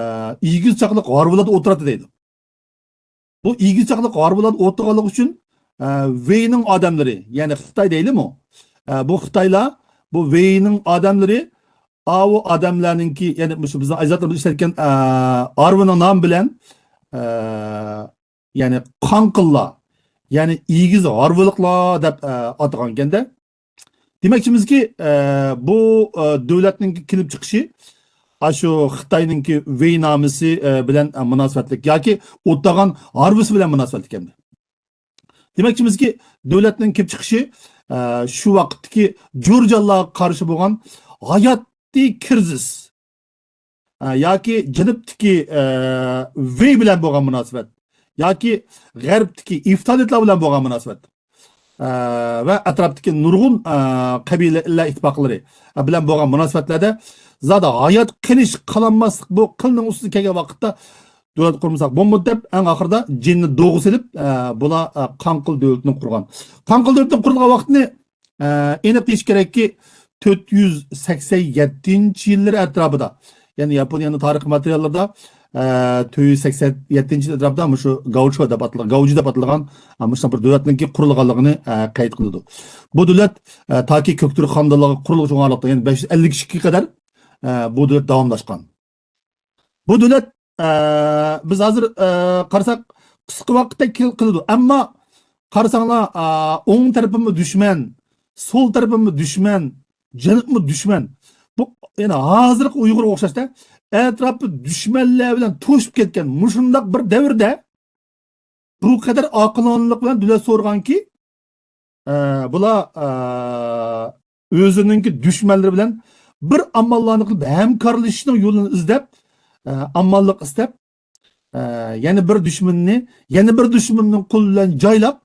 ئېگىز چاقلىق ھارۋىلاردا ئولتۇراتتى دەيدۇ. بۇ ئېگىز چاقلىق ھارۋىلاردا ئولتۇرغانلىقى ئۈچۈن، ئە، ۋېينىڭ ئادەملىرى، يەنى خىتاي دەيلىمۇ؟ ئە، بۇ خىتايلار، بۇ ۋېينىڭ ئادەملىرى، ئاۋۇ ئادەملەرنىڭكى، يەنى مۇشۇ بىزنىڭ ئەجدادلىرىمىز ئىشلەتكەن، ئە، ھارۋىنىڭ نامى بىلەن، ئە، يەنى قاڭقىللار، يەنى ئېگىز ھارۋىلىقلار دەپ، ئە، ئاتىغانىكەندە. دېمەكچىمىزكى، ئە، بۇ، ئە، دۆلەتنىڭكى كېلىپ چىقىشى ئاشۇ خىتاينىڭكى ۋېي نامىسى، ئە، بىلەن، ئە، مۇناسىۋەتلىك ياكى ئوتتاغان ھارۋىسى بىلەن مۇناسىۋەتلىك ئەمدى. دېمەكچىمىزكى، دۆلەتنىڭ كېلىپ چىقىشى، ئە، شۇ ۋاقىتتىكى جۇرجانلارغا قارشى بولغان ھاياتىي كىرىزىس، ئە، ياكى جەنۇبتىكى، ئە، ۋېي بىلەن بولغان مۇناسىۋەت، ياكى غەربتىكى ئىفتالىيلار بىلەن بولغان مۇناسىۋەت، ئە، ۋە ئەتراپتىكى نۇرغۇن، ئە، قەبىلە ئىللەر ئىتتىپاقلىرى، ئە، بىلەن بولغان مۇناسىۋەتلەردە زادى ھايات قېلىش، قالالماسلىق بۇ قىلنىڭ ئۈستىدە كەلگەن ۋاقىتتا دۆلەت قۇرمىساق بولمىدى دەپ، ئەڭ ئاخىرىدا جېنىنى دوغا سېلىپ، ئە، بۇلار، ئە، قاڭقىل دۆلىتىنى قۇرغان. قاڭقىل دۆلىتىنى قۇرغان ۋاقتىنى، ئە، ئېنىق دېيىش كېرەككى، تۆت يۈز سەكسەن يەتتىنچى يىللىرى ئەتراپىدا، يەنى ياپونىيەنىڭ تارىخىي ماتېرىياللىرىدا، ئە، تۆت يۈز سەكسەن يەتتىنچى يىل ئەتراپىدا مۇشۇ گاۋچۇ دەپ ئاتىلىدىغان، گاۋجۇ دەپ ئاتىلىدىغان، ئە، مۇشۇنداق بىر دۆلەتنىڭكى قۇرۇلغانلىقىنى، ئە، قەيت قىلىدۇ. بۇ دۆلەت، ئە، تاكى كۆكتۈرك خانلىقى قۇرۇلغۇچە بولغانلىقتا، يەنى بەش يۈز ئەللىك ئىككىگە قەدەر، ئە، بۇ دۆلەت داۋاملاشقان. بۇ دۆلەت، ئە، بىز ھازىر، ئە، قارىساق، قىسقا ۋاقىتتا كېل-، قىلىدۇ. ئەمما قارىساڭلار، ئە، ئوڭ تەرىپىمۇ دۈشمەن، سول تەرىپىمۇ دۈشمەن، جەنۇبمۇ دۈشمەن. بۇ، يەنى ھازىرقى ئۇيغۇرغا ئوخشاشتا، ئەتراپى دۈشمەنلەر بىلەن توشۇپ كەتكەن مۇشۇنداق بىر دەۋردە، بۇ قەدەر ئاقىلانىلىق بىلەن دۆلەت سورىغانكى، ئە، بۇلار، ئە، ئۆزىنىڭكى دۈشمەنلىرى بىلەن بىر ئاماللارنى قىلىپ، ھەمكارلىشىشنىڭ يولىنى ئىزدەپ، ئە، ئامانلىق ئىستەپ، ئە، يەنە بىر دۈشمىنىنى، يەنە بىر دۈشمىنىنىڭ قولى بىلەن جايلاپ،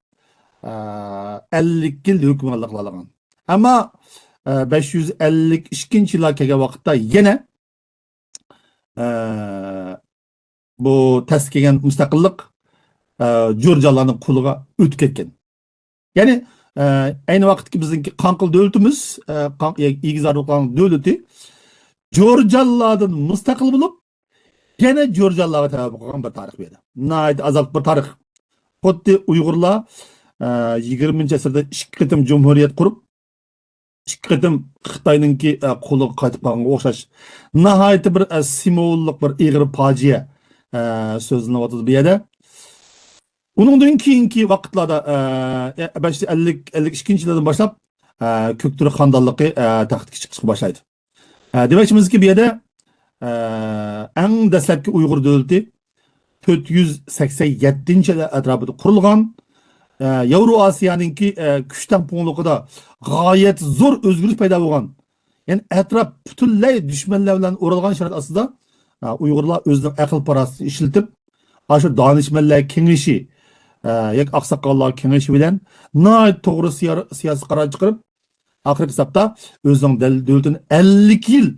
ئە، ئەللىك يىل ھۆكۈمرانلىق قىلالىغان. ئەمما، ئە، بەش يۈز ئەللىك ئىككىنچى يىللار كەلگەن ۋاقىتتا يەنە، ئە، بۇ تەستە كەلگەن مۇستەقىللىق، ئە، جۇرجانلارنىڭ قولىغا ئۆتۈپ كەتكەن. يەنى، ئە، ئەينى ۋاقىتتىكى بىزنىڭكى قاڭقىل دۆلىتىمىز، ئە، قاڭ-، ئېگىز ئارىلىق قاڭقىل دۆلىتى جۇرجانلاردىن مۇستەقىل بولۇپ، يەنە جۇرجانلارغا تەۋە بولغان بىر تارىخ بۇ يەردە. ناھايىتى ئازابلىق بىر تارىخ. خۇددى ئۇيغۇرلار، ئە، يىگىرمىنچى ئەسىردە ئىككى قېتىم جۇمھۇرىيەت قۇرۇپ، ئىككى قېتىم خىتاينىڭكى، ئە، قولىغا قايتىپ قالغانغا ئوخشاش. ناھايىتى بىر، ئە، سىمۋوللۇق بىر ئېغىر پاجىئە، ئە، سۆزلىنىۋاتىدۇ بۇ يەردە. ئۇنىڭدىن كېيىنكى ۋاقىتلاردا، ئە، بەش يۈز ئەللىك، ئەللىك ئىككىنچى يىللاردىن باشلاپ، ئە، كۆكتۈرك خانلىقى، ئە، تەختكە چىقىشقا باشلايدۇ. ئە، دېمەكچىمىزكى، بۇ يەردە، ئە، ئەڭ دەسلەپكى ئۇيغۇر دۆلىتى تۆت يۈز سەكسەن يەتتىنچى يىل ئەتراپىدا قۇرۇلغان. ئە، ياۋرو ئاسىيانىڭكى، ئە، كۈچ تەڭپۇڭلۇقىدا غايەت زور ئۆزگىرىش پەيدا بولغان. يەنى ئەتراپ پۈتۈنلەي دۈشمەنلەر بىلەن ئورالغان شارائىت ئاستىدا، ئە، ئۇيغۇرلار ئۆزىنىڭ ئەقىل-پاراسىتىنى ئىشلىتىپ، ئاشۇ دانىشمەنلەر كېڭىشى، ئە، ياكى ئاقساقاللار كېڭىشى بىلەن ناھايىتى توغرا سىيار-، سىياسىي قارار چىقىرىپ، ئاخىرقى ھېسابتا ئۆزىنىڭ دەل-، دۆلىتىنى ئەللىك يىل،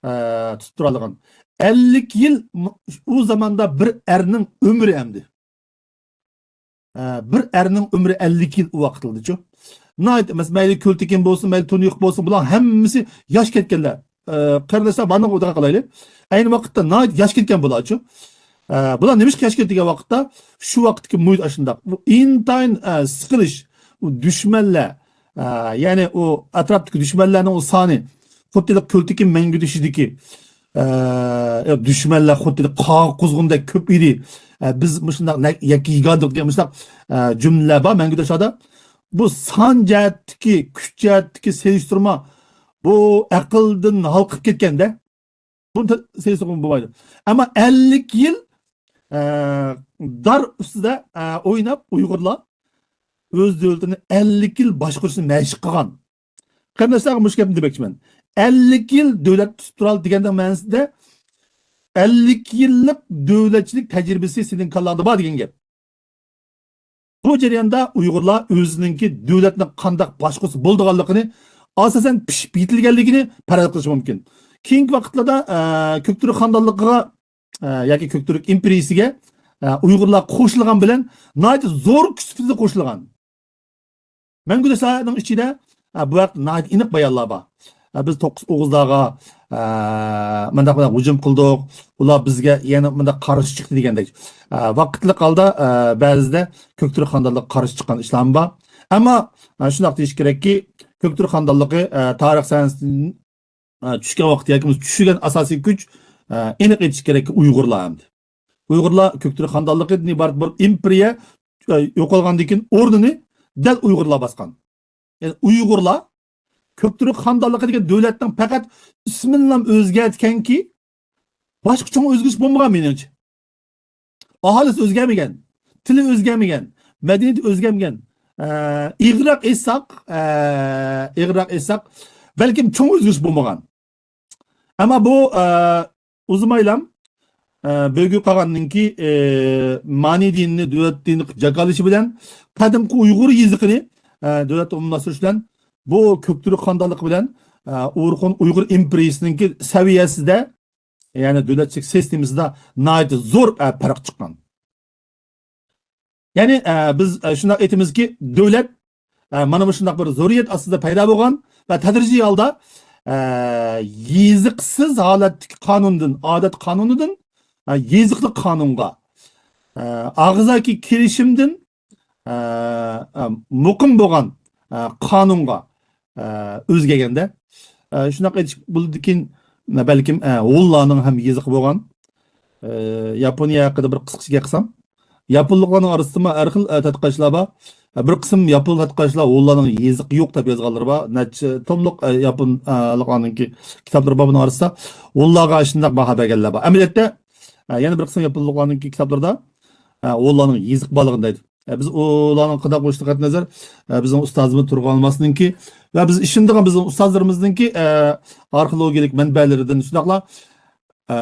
ئە، تۇتۇپ تۇرالىغان. ئەللىك يىل م-، ئۇ زاماندا بىر ئەرنىڭ ئۆمرى ئەمدى. ئە، بىر ئەرنىڭ ئۆمرى ئەللىك يىل ئۇ ۋاقىتلىرىچۇ. ناھايىتى ئەمەس، مەيلى كۆلتېكىن بولسۇن، مەيلى تونۇيۇق بولسۇن، بۇلار ھەممىسى ياش كەتكەنلەر. ئە، قېرىنداشلار، بارلىقىنى ئۇدۇغا قىلايلى. ئەينى ۋاقىتتا ناھايىتى ياش كەتكەن بۇلارچۇ. ئە، بۇلار نېمىشقا ياش كەتتى دېگەن ۋاقىتتا، شۇ ۋاقىتتىكى مۇھىت ئاشۇنداق. بۇ ئىنتايىن، ئە، سىقىلىش، ئۇ دۈشمەنلەر، ئە، يەنى ئۇ ئەتراپتىكى دۈشمەنلەرنىڭ ئۇ سانى، خۇددى كۆلتېكىن مەڭگۈ تېشىدىكى، ئە، دۈشمەنلەر خۇددى قاغا قۇزغۇندەك كۆپ ئىدى. ئە، بىز مۇشۇنداق نە-، يەككە يېگەندۇق دېگەن مۇشۇنداق، ئە، جۈملىلەر بار مەڭگۈ تاشادا. بۇ سان جەھەتتىكى، كۈچ جەھەتتىكى سېلىشتۇرما، بۇ ئەقىلدىن ھالقىپ كەتكەندە. بۇنى سېلىشتۇرغىلى بولمايدۇ. ئەمما ئەللىك يىل، ئە، دار ئۈستىدە، ئە، ئويناپ ئۇيغۇرلار ئۆز دۆلىتىنى ئەللىك يىل باشقۇرۇشنى مەشىق قىلغان. قېرىنداشلارغا مۇشۇ گەپنى دېمەكچىمەن. ئەللىك يىل دۆلەت تۇتۇپ تۇرالدى دېگەننىڭ مەنىسىدە، ئەللىك يىللىق دۆلەتچىلىك تەجرىبىسى سېنىڭ كاللاڭدا بار دېگەن گەپ. بۇ جەرياندا ئۇيغۇرلار ئۆزىنىڭكى دۆلەتنى قانداق باشقۇرسا بولىدىغانلىقىنى، ئاساسەن، پىشىپ يېتىلگەنلىكىنى پەرەز قىلىشى مۇمكىن. كېيىنكى ۋاقىتلاردا، ئە، كۆكتۈرك خانلىقىغا، ئە، ياكى كۆكتۈرك ئىمپېرىيىسىگە، ئە، ئۇيغۇرلار قوشۇلغان بىلەن ناھايىتى زور كۈچ سۈپىتىدە قوشۇلغان. مەڭگۈ تاشلارنىڭ ئىچىدە، ئە، بۇ ھەقتە ناھايىتى ئېنىق بايانلار بار. ئە، بىز توققۇز ئوغۇزلارغا، ئە، مۇنداق، مۇنداق ھۇجۇم قىلدۇق، ئۇلار بىزگە يەنە مۇنداق قارشى چىقتى دېگەندەك. ئە، ۋاقىتلىق ھالدا، ئە، بەزىدە كۆكتۈرك خانلىقىغا قارشى چىققان ئىشلارمۇ بار. ئەمما، ئە، شۇنداق دېيىش كېرەككى، كۆكتۈرك خانلىقى، ئە، تارىخ سەھنىسىدىن، ئە، چۈشكەن ۋاقىت ياكى بولمىسا چۈشۈرگەن ئاساسىي كۈچ، ئە، ئېنىق ئېيتىش كېرەككى، ئۇيغۇرلار ئەمدى. ئۇيغۇرلار كۆكتۈرك خانلىقىدىن ئىبارەت بىر ئىمپېرىيە، ئە، يوقالغاندىن كېيىن ئورنىنى دەل ئۇيغۇرلار باسقان. يەنى ئۇيغۇرلار كۆكتۈرك خانلىقى دېگەن دۆلەتنىڭ پەقەت ئىسمىنىلا ئۆزگەرتكەنكى، باشقا چوڭ ئۆزگىرىش بولمىغان مېنىڭچە. ئاھالىسى ئۆزگەرمىگەن، تىلى ئۆزگەرمىگەن، مەدەنىيىتى ئۆزگەرمىگەن، ئە، ئېغىرراق ئېيتساق، ئە، ئېغىرراق ئېيتساق، بەلكىم چوڭ ئۆزگىرىش بولمىغان. ئەمما بۇ، ئە، ئۇزىمايلا، ئە، بۆگۈ قاغاننىڭكى، ئە، مانى دىنىنى دۆلەت دىنى قىلىپ جاكارلىشى بىلەن، قەدىمكى ئۇيغۇر يېزىقىنى، ئە، دۆلەتتە ئومۇملاشتۇرۇش بىلەن، بۇ كۆك تۈرك خانىدانلىقى بىلەن، ئە، ئورخۇن ئۇيغۇر ئىمپېرىيىسىنىڭكى سەۋىيەسىدە، يەنى دۆلەتچىلىك سىستېمىسىدا ناھايىتى زور، ئە، پەرق چىققان. يەنى، ئە، بىز، ئە، شۇنداق ئېيتىمىزكى، دۆلەت، ئە، مانا مۇشۇنداق بىر زۆرۈرىيەت ئاستىدا پەيدا بولغان ۋە تەدرىجىي ھالدا، ئە، يېزىقسىز ھالەتتىكى قانۇندىن، ئادەت قانۇنىدىن، ئە، يېزىقلىق قانۇنغا، ئە، ئاغزاكى كېلىشىمدىن، ئە، ئە، مۇقىم بولغان، ئە، قانۇنغا، ئە، ئۆزگەرگەندە، ئە، شۇنداق ئېيتىش بولىدىكىن، بەلكىم، ئە، ھونلارنىڭ ھەم يېزىقى بولغان، ئە، ياپونىيە ھەققىدە بىر قىسقىچە گەپ قىلسام، ياپونلۇقلارنىڭ ئارىسىدىمۇ ھەر خىل، ئە، تەتقىقاتچىلار بار. ئە، بىر قىسىم ياپون تەتقىقاتچىلار ھونلارنىڭ يېزىقى يوق دەپ يازغانلار بار. نەچچە توملۇق، ئە، ياپون، ئە، لۇقلارنىڭكى كىتابلىرى بار بۇنىڭ ئارىسىدا. ھونلارغا شۇنداق باھا بەرگەنلەر بار. ئەمەلىيەتتە، ئە، يەنە بىر قىسىم ياپونلۇقلارنىڭكى كىتابلىرىدا، ئە، ھونلارنىڭ يېزىقى بارلىقىنى دەيدۇ. ئە، بىز ئۇلارنىڭ قانداق بولۇشىغا قەتئىينەزەر، ئە، بىزنىڭ ئۇستازىمىز تۇرغان ئالماسنىڭكى ۋە بىز ئىشىنىدىغان بىزنىڭ ئۇستازلىرىمىزنىڭكى، ئە، ئارخېئولوگىيەلىك مەنبەلىرىدىن شۇنداقلا، ئە،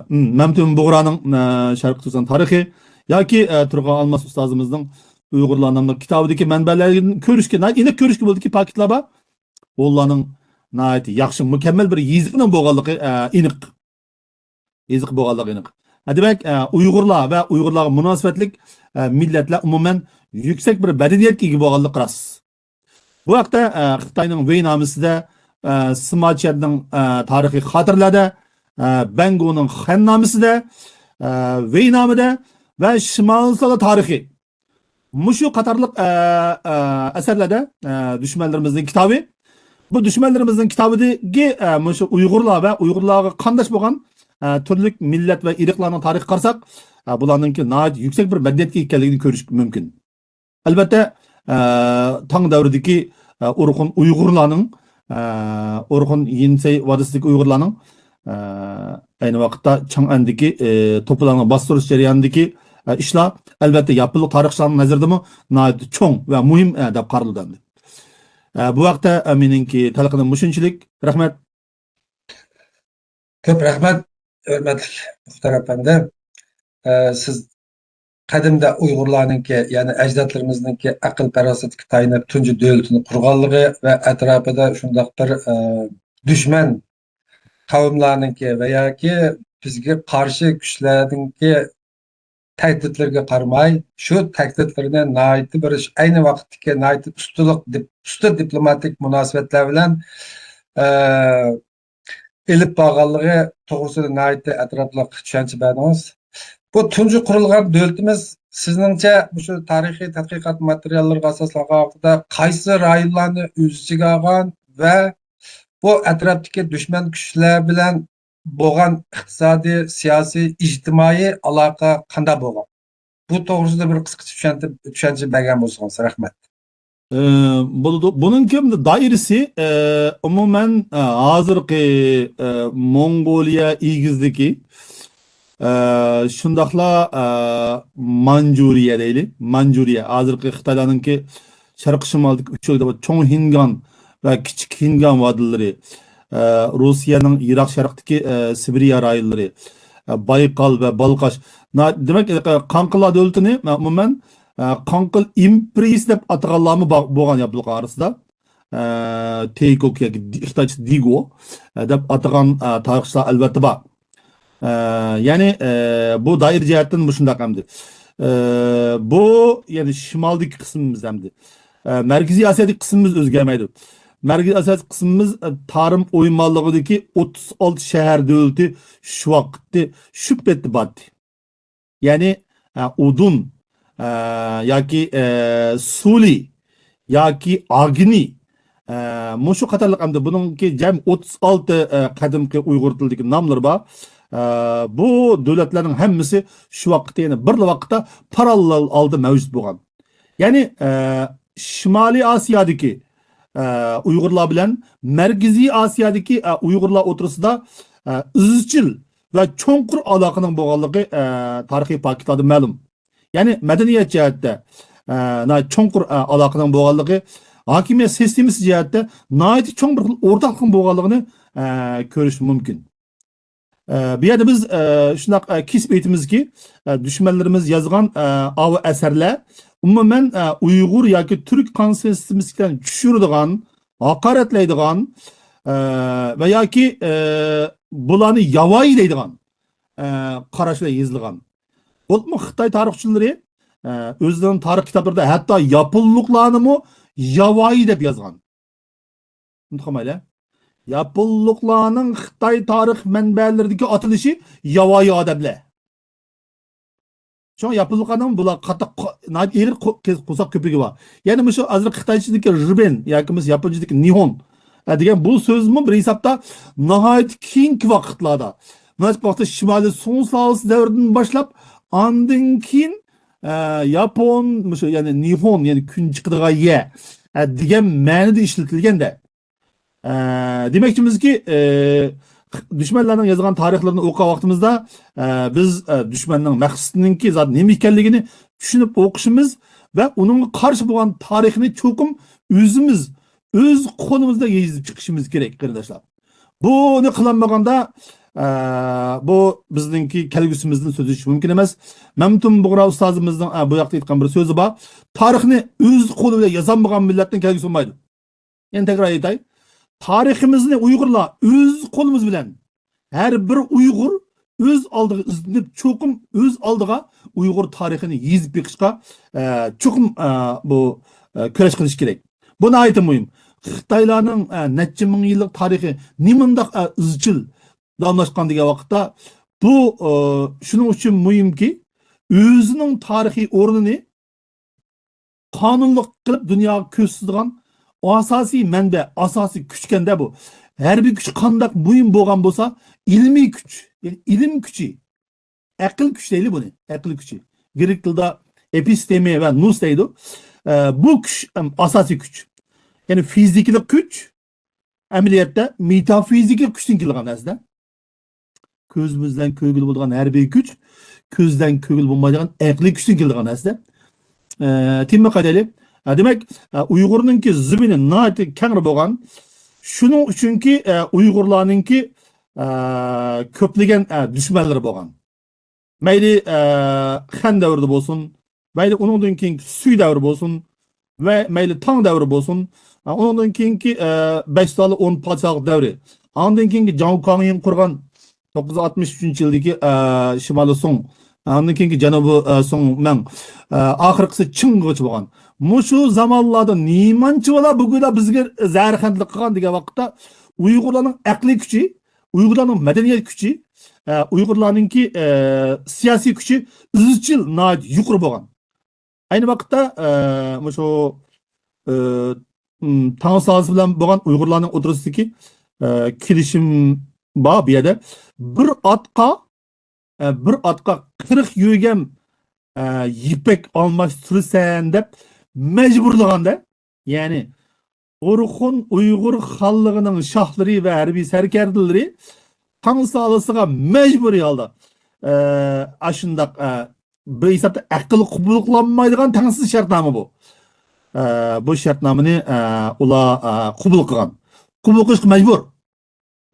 م، مەمتىمىن بۇغرانىڭ، ئە، شەرقىي تۈركىستان تارىخى ياكى، ئە، تۇرغان ئالماس ئۇستازىمىزنىڭ ئۇيغۇرلار ناملىق كىتابىدىكى مەنبەلەردىن كۆرۈشكە، ناھايىتى ئېنىق كۆرۈشكە بولىدىكى پاكىتلار بار. ئۇلارنىڭ ناھايىتى ياخشى، مۇكەممەل بىر يېزىقنىڭ بولغانلىقى، ئە، ئېنىق. يېزىق بولغانلىقى ئېنىق. ھە، دېمەك، ئە، ئۇيغۇرلار ۋە ئۇيغۇرلارغا مۇناسىۋەتلىك، ئە، مىللەتلەر ئومۇمەن يۈكسەك بىر مەدەنىيەتكە ئىگە بولغانلىقى راست. بۇ ھەقتە، ئە، خىتاينىڭ ۋېي نامىسىدە، ئە، سىما چيەننىڭ، ئە، تارىخىي خاتىرىلەردە، ئە، بەنگونىڭ خەن نامىسىدە، ئە، ۋېي نامىدە ۋە شىمالىي سالا تارىخى مۇشۇ قاتارلىق، ئە، ئە، ئەسەرلەردە، ئە، دۈشمەنلىرىمىزنىڭ كىتابى، بۇ دۈشمەنلىرىمىزنىڭ كىتابىدىكى، ئە، مۇشۇ ئۇيغۇرلار ۋە ئۇيغۇرلارغا قانداش بولغان، ئە، تۈرلۈك مىللەت ۋە ئىرقلارنىڭ تارىخىغا قارىساق، ئە، بۇلارنىڭكى ناھايىتى يۈكسەك بىر مەدەنىيەتكە ئىگە ئىكەنلىكىنى كۆرۈش مۇمكىن. ئەلۋەتتە، ئە، تاڭ دەۋرىدىكى، ئە، ئورخۇن ئۇيغۇرلارنىڭ، ئە، ئورخۇن يىنسەي ۋادىسىدىكى ئۇيغۇرلارنىڭ، ئە، ئەينى ۋاقىتتا چاڭئەندىكى، ئە، توپىلاڭنى باستۇرۇش جەريانىدىكى، ئە، ئىشلار، ئەلۋەتتە، ياپونلۇق تارىخچىلارنىڭ نەزىرىدىمۇ ناھايىتى چوڭ ۋە مۇھىم، ئە، دەپ قارىلىدۇ ئەمدى. ئە، بۇ ھەقتە، ئە، مېنىڭكى تەلقىنىم مۇشۇنچىلىك. رەھمەت. كۆپ رەھمەت، ھۆرمەتلىك مۇختار ئەپەندى. ئە، سىز قەدىمدە ئۇيغۇرلارنىڭكى، يەنى ئەجدادلىرىمىزنىڭكى ئەقىل-پاراسەتكە تايىنىپ تۇنجى دۆلىتىنى قۇرغانلىقى ۋە ئەتراپىدا شۇنداق بىر، ئە، دۈشمەن قەۋملەرنىڭكى ۋە ياكى بىزگە قارشى كۈچلەرنىڭكى تەھدىتلىرىگە قارىماي، شۇ تەھدىتلىرىنى ناھايىتى بىر، ئەينى ۋاقىتتىكى ناھايىتى ئۇستىلىق دىپ-، ئۇستا دىپلوماتىك مۇناسىۋەتلەر بىلەن، ئە، ئېلىپ بارغانلىقى توغرىسىدا ناھايىتى ئەتراپلىق چۈشەنچە بەردىڭىز. بۇ تۇنجى قۇرۇلغان دۆلىتىمىز، سىزنىڭچە، مۇشۇ تارىخىي تەتقىقات ماتېرىياللىرىغا ئاساسلانغان ھالدا قايسى رايونلارنى ئۆز ئىچىگە ئالغان ۋە بۇ ئەتراپتىكى دۈشمەن كۈچلەر بىلەن بولغان ئىقتىسادىي، سىياسىي، ئىجتىمائىي ئالاقە قانداق بولغان؟ بۇ توغرىسىدا بىر قىسقىچە چۈشەنتىپ، چۈشەنچە بەرگەن بولسىڭىز. رەھمەت. ئى، بولىدۇ. بۇنىڭكى دائىرىسى، ئى، ئومۇمەن، ئى، ھازىرقى، ئى، موڭغۇلىيە ئېگىزلىكى، ئى، شۇنداقلا، ئى، مانجۇرىيە دەيلى. مانجۇرىيە، ھازىرقى خىتايلارنىڭكى شەرقىي شىمالدىكى ئۈچ چوڭ ھىنگان ۋە كىچىك ھىنگان ۋادىلىرى، ئى، روسىيەنىڭ يىراق شەرقتىكى، ئى، سىبىرىيە رايونلىرى، ئى، بايقال ۋە بالقاش. نا-، دېمەك، ئى، قاڭقىللار دۆلىتىنى، ئى، ئومۇمەن، ئە، قاڭقىل ئىمپېرىيىسى دەپ ئاتىغانلارمۇ با-، بولغان ياپونلۇق ئارىسىدا. ئە، تېيكوك ياكى دى-، خىتايچە دىگو، ئە، دەپ ئاتىغان، ئە، تارىخچىلار ئەلۋەتتە بار. ئە، يەنى، ئە، بۇ دائىرە جەھەتتىن مۇشۇنداق ئەمدى. ئە، بۇ، يەنى شىمالدىكى قىسمىمىز ئەمدى. ئە، مەركىزىي ئاسىيادىكى قىسمىمىز ئۆزگەرمەيدۇ. مەركىزىي ئاسىيادىكى قىسمىمىز، ئە، تارىم ئويمانلىقىدىكى ئوتتۇز ئالتە شەھەر دۆلىتى شۇ ۋاقىتتا شۇ پېتى بارتى. يەنى، ئە، ئۇدۇن، ئە، ياكى، ئە، سۇلى، ياكى ئاگنى، ئە، مۇشۇ قاتارلىق ئەمدى بۇنىڭكى جەم ئوتتۇز ئالتە، ئە، قەدىمكى ئۇيغۇر تىلىدىكى ناملىرى بار. ئە، بۇ دۆلەتلەرنىڭ ھەممىسى شۇ ۋاقىتتا، يەنى بىرلا ۋاقىتتا پاراللېل ھالدا مەۋجۇت بولغان. يەنى، ئە، شىمالىي ئاسىيادىكى، ئە، ئۇيغۇرلار بىلەن مەركىزىي ئاسىيادىكى، ئە، ئۇيغۇرلار ئوتتۇرىسىدا، ئە، ئىزچىل ۋە چوڭقۇر ئالاقىنىڭ بولغانلىقى، ئە، تارىخىي پاكىتلاردىن مەلۇم. يەنى مەدەنىيەت جەھەتتە، ئە، ناھايىتى چوڭقۇر، ئە، ئالاقىنىڭ بولغانلىقى، ھاكىمىيەت سىستېمىسى جەھەتتە ناھايىتى چوڭ بىر خىل ئورتاقلىقنىڭ بولغانلىقىنى، ئە، كۆرۈش مۇمكىن. ئە، بۇ يەردە بىز، ئە، شۇنداق، ئە، كېسىپ ئېيتىمىزكى، ئە، دۈشمەنلىرىمىز يازغان، ئە، ئاۋۇ ئەسەرلەر ئومۇمەن، ئە، ئۇيغۇر ياكى تۈرك قان سىستېمىسىنى چۈشۈرىدىغان، ھاقارەتلەيدىغان، ئە، ۋە ياكى، ئە، بۇلارنى ياۋايى دەيدىغان، ئە، قاراش بىلەن يېزىلغان. بولۇپمۇ خىتاي تارىخچىلىرى، ئە، ئۆزلىرىنىڭ تارىخ كىتابلىرىدا ھەتتا ياپونلۇقلارنىمۇ ياۋايى دەپ يازغان. ئۇنتۇپ قالمايلى. ياپونلۇقلارنىڭ خىتاي تارىخ مەنبەلىرىدىكى ئاتىلىشى ياۋايى ئادەملەر. شۇڭا ياپونلۇقلارنىڭ بۇلار قاتتىق قو-، ناھايىتى ئېغىر قو-، قورساق كۆپۈكى بار. يەنە مۇشۇ ھازىر خىتايچىدىكى رىبېن ياكى بولمىسا ياپونچىدىكى نىھون، ئە، دېگەن بۇ سۆزمۇ بىر ھېسابتا ناھايىتى كېيىنكى ۋاقىتلاردا، ناھايىتى ۋاقىتتا شىمالىي سۇڭ سۇلالىسى دەۋرىدىن باشلاپ، ئاندىن كېيىن، ئە، ياپون، مۇشۇ، يەنى نىھون، يەنى كۈن چىقىدىغان يەر، ئە، دېگەن مەنىدە ئىشلىتىلگەندە. ئە، دېمەكچىمىزكى، ئە، دۈشمەنلەرنىڭ يازغان تارىخلىرىنى ئوقۇغان ۋاقتىمىزدا، ئە، بىز، ئە، دۈشمەننىڭ مەقسىتىنىڭكى زادى نېمە ئىكەنلىكىنى چۈشىنىپ ئوقۇشىمىز ۋە ئۇنىڭغا قارشى بولغان تارىخنى چوقۇم ئۆزىمىز، ئۆز قولىمىز بىلەن يېزىپ چىقىشىمىز كېرەك، قېرىنداشلار. بۇنى قىلالمىغاندا، ئە، بۇ بىزنىڭكى كەلگۈسىمىزدىن سۆزلىشىش مۇمكىن ئەمەس. مەمتىم بۇغرا ئۇستازىمىزنىڭ، ئە، بۇ ياقتا ئېيتقان بىر سۆزى بار. تارىخنى ئۆز قولى بىلەن يازالمىغان مىللەتنىڭ كەلگۈسى بولمايدۇ. يەنە تەكرار ئېيتاي. تارىخىمىزنى ئۇيغۇرلار ئۆز قولىمىز بىلەن، ھەر بىر ئۇيغۇر ئۆز ئالدىغا ئىزدىنىپ، چوقۇم ئۆز ئالدىغا ئۇيغۇر تارىخىنى يېزىپ بېقىشقا، ئە، چوقۇم، ئە، بۇ، ئە، كۈرەش قىلىش كېرەك. بۇ ناھايىتى مۇھىم. خىتايلارنىڭ، ئە، نەچچە مىڭ يىللىق تارىخى نېمانداق، ئە، ئىزچىل داۋاملاشقان دېگەن ۋاقىتتا، بۇ، ئە، شۇنىڭ ئۈچۈن مۇھىمكى، ئۆزىنىڭ تارىخىي ئورنىنى قانۇنلۇق قىلىپ دۇنياغا كۆرسىتىدىغان ئاساسىي مەنبە، ئاساسىي كۈچكەندە بۇ. ھەربىي كۈچ قانداق مۇھىم بولغان بولسا، ئىلمىي كۈچ، يەنى ئىلىم كۈچى، ئەقىل كۈچ دەيلى بۇنى، ئەقىل كۈچى. گرېك تىلىدا ئېپىستېمى ۋە نۇس دەيدۇ. ئە، بۇ كۈچ، ئەم، ئاساسىي كۈچ. يەنى فىزىكىلىق كۈچ، ئەمەلىيەتتە مېتافىزىكىلىق كۈچتىن كېلىدىغان نەرسىدە. كۆزىمىز بىلەن كۆرگىلى بولىدىغان ھەربىي كۈچ، كۆز بىلەن كۆرگىلى بولمايدىغان ئەقلىي كۈچتىن كېلىدىغان نەرسە. ئە، تېمىغا قايتايلى. ئە، دېمەك، ئە، ئۇيغۇرنىڭكى زېمىنى ناھايىتى كەڭرى بولغان. شۇنىڭ ئۈچۈنكى، ئە، ئۇيغۇرلارنىڭكى، ئە، كۆپلىگەن، ئە، دۈشمەنلىرى بولغان. مەيلى، ئە، خەن دەۋرىدە بولسۇن، مەيلى ئۇنىڭدىن كېيىنكى سۈي دەۋرى بولسۇن، ۋە مەيلى تاڭ دەۋرى بولسۇن، ئە، ئۇنىڭدىن كېيىنكى، ئە، بەش سالى ئون پادىشاھلىق دەۋرى، ئاندىن كېيىنكى جاڭ كاڭيىڭ قۇرغان توققۇز يۈز ئاتمىش ئۈچىنچى يىلدىكى، ئە، شىمالىي سۇڭ، ئاندىن كېيىنكى جەنۇبىي، ئە، سۇڭ مەڭ، ئە، ئاخىرقىسى چىڭغىچە بولغان. مۇشۇ زامانلاردا نېمانچە بالا بۈگۈنلەر بىزگە زەھەرخەندىلىك قىلغان دېگەن ۋاقىتتا، ئۇيغۇرلارنىڭ ئەقلىي كۈچى، ئۇيغۇرلارنىڭ مەدەنىيەت كۈچى، ئە، ئۇيغۇرلارنىڭكى، ئە، سىياسىي كۈچى ئىزچىل ناھايىتى يۇقىرى بولغان. ئەينى ۋاقىتتا، ئە، مۇشۇ، ئە، م، تاڭ سۇلالىسى بىلەن بولغان ئۇيغۇرلارنىڭ ئوتتۇرىسىدىكى، ئە، كېلىشىم بار بۇ يەردە. بىر ئاتقا، ئە، بىر ئاتقا قىرىق يۆگەم، ئە، يىپەك ئالماشتۇرىسەن دەپ مەجبۇرلىغاندا، يەنى ئورخۇن ئۇيغۇر خانلىقىنىڭ شاھلىرى ۋە ھەربىي سەركەردىلىرى تاڭ سۇلالىسىغا مەجبۇرىي ھالدا، ئە، ئاشۇنداق، ئە، بىر ھېسابتا ئەقىل قوبۇل قىلالمايدىغان تەڭسىز شەرتنامە بۇ. ئە، بۇ شەرتنامىنى، ئە، ئۇلار، ئە، قوبۇل قىلغان. قوبۇل قىلىشقا مەجبۇر.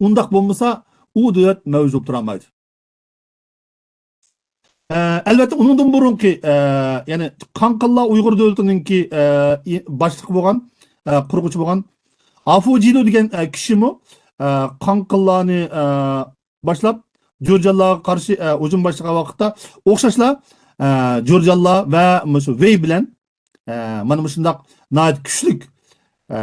ئۇنداق بولمىسا، ئۇ دۆلەت مەۋجۇت بولۇپ تۇرالمايدۇ. ئە، ئەلۋەتتە، ئۇنىڭدىن بۇرۇنقى، ئە، يەنى قاڭقىللار ئۇيغۇر دۆلىتىنىڭكى، ئە، ئى-، باشلىقى بولغان، ئە، قۇرغۇچى بولغان ئافۇ جىلۇ دېگەن، ئە، كىشىمۇ، ئە، قاڭقىللارنى، ئە، باشلاپ، جۇرجانلارغا قارشى، ئە، ھۇجۇم باشلىغان ۋاقىتتا ئوخشاشلا، ئە، جۇرجانلار ۋە مۇشۇ ۋېي بىلەن، ئە، مانا مۇشۇنداق ناھايىتى كۈچلۈك، ئە،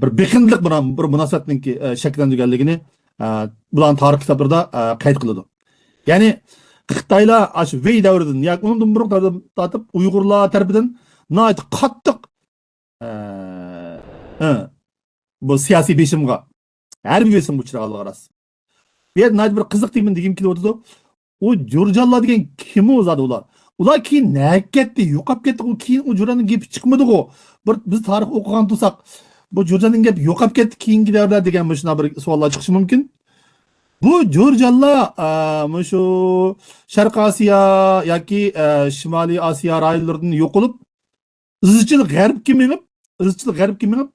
بىر بېقىندىلىق بىر، بىر مۇناسىۋەتنىڭكى، ئە، شەكىللەندۈرگەنلىكىنى، ئە، بۇلارنىڭ تارىخ كىتابلىرىدا، ئە، قەيت قىلىدۇ. يەنى خىتايلار ئاشۇ ۋېي دەۋرىدىن ياكى ئۇنىڭدىن بۇرۇنقى دەۋردىن تارتىپ ئۇيغۇرلار تەرىپىدىن ناھايىتى قاتتىق، ئە، ئە، بۇ سىياسىي بېسىمغا، ھەربىي بېسىمغا ئۇچرىغانلىقى راست. بۇ يەردە ناھايىتى بىر قىزىق تېمىنى دېگۈم كېلىۋاتىدۇ. ئۇ جۇرجانلار دېگەن كىم ئۇ زادى ئۇلار؟ ئۇلار كېيىن نەگە كەتتى؟ يوقاپ كەتتىغۇ؟ كېيىن ئۇ جۇرجاننىڭ گېپى چىقمىدىغۇ؟ بىر بىز تارىخ ئوقۇغان تۇرساق، بۇ جۇرجاننىڭ گېپى يوقاپ كەتتى كېيىنكى دەۋرلەر دېگەن مۇشۇنداق بىر سوئاللار چىقىشى مۇمكىن. بۇ جۇرجانلار، ئە، مۇشۇ شەرقىي ئاسىيا ياكى، ئە، شىمالىي ئاسىيا رايونلىرىدىن يوقىلىپ، ئىزچىل غەربكە مېڭىپ، ئىزچىل غەربكە مېڭىپ،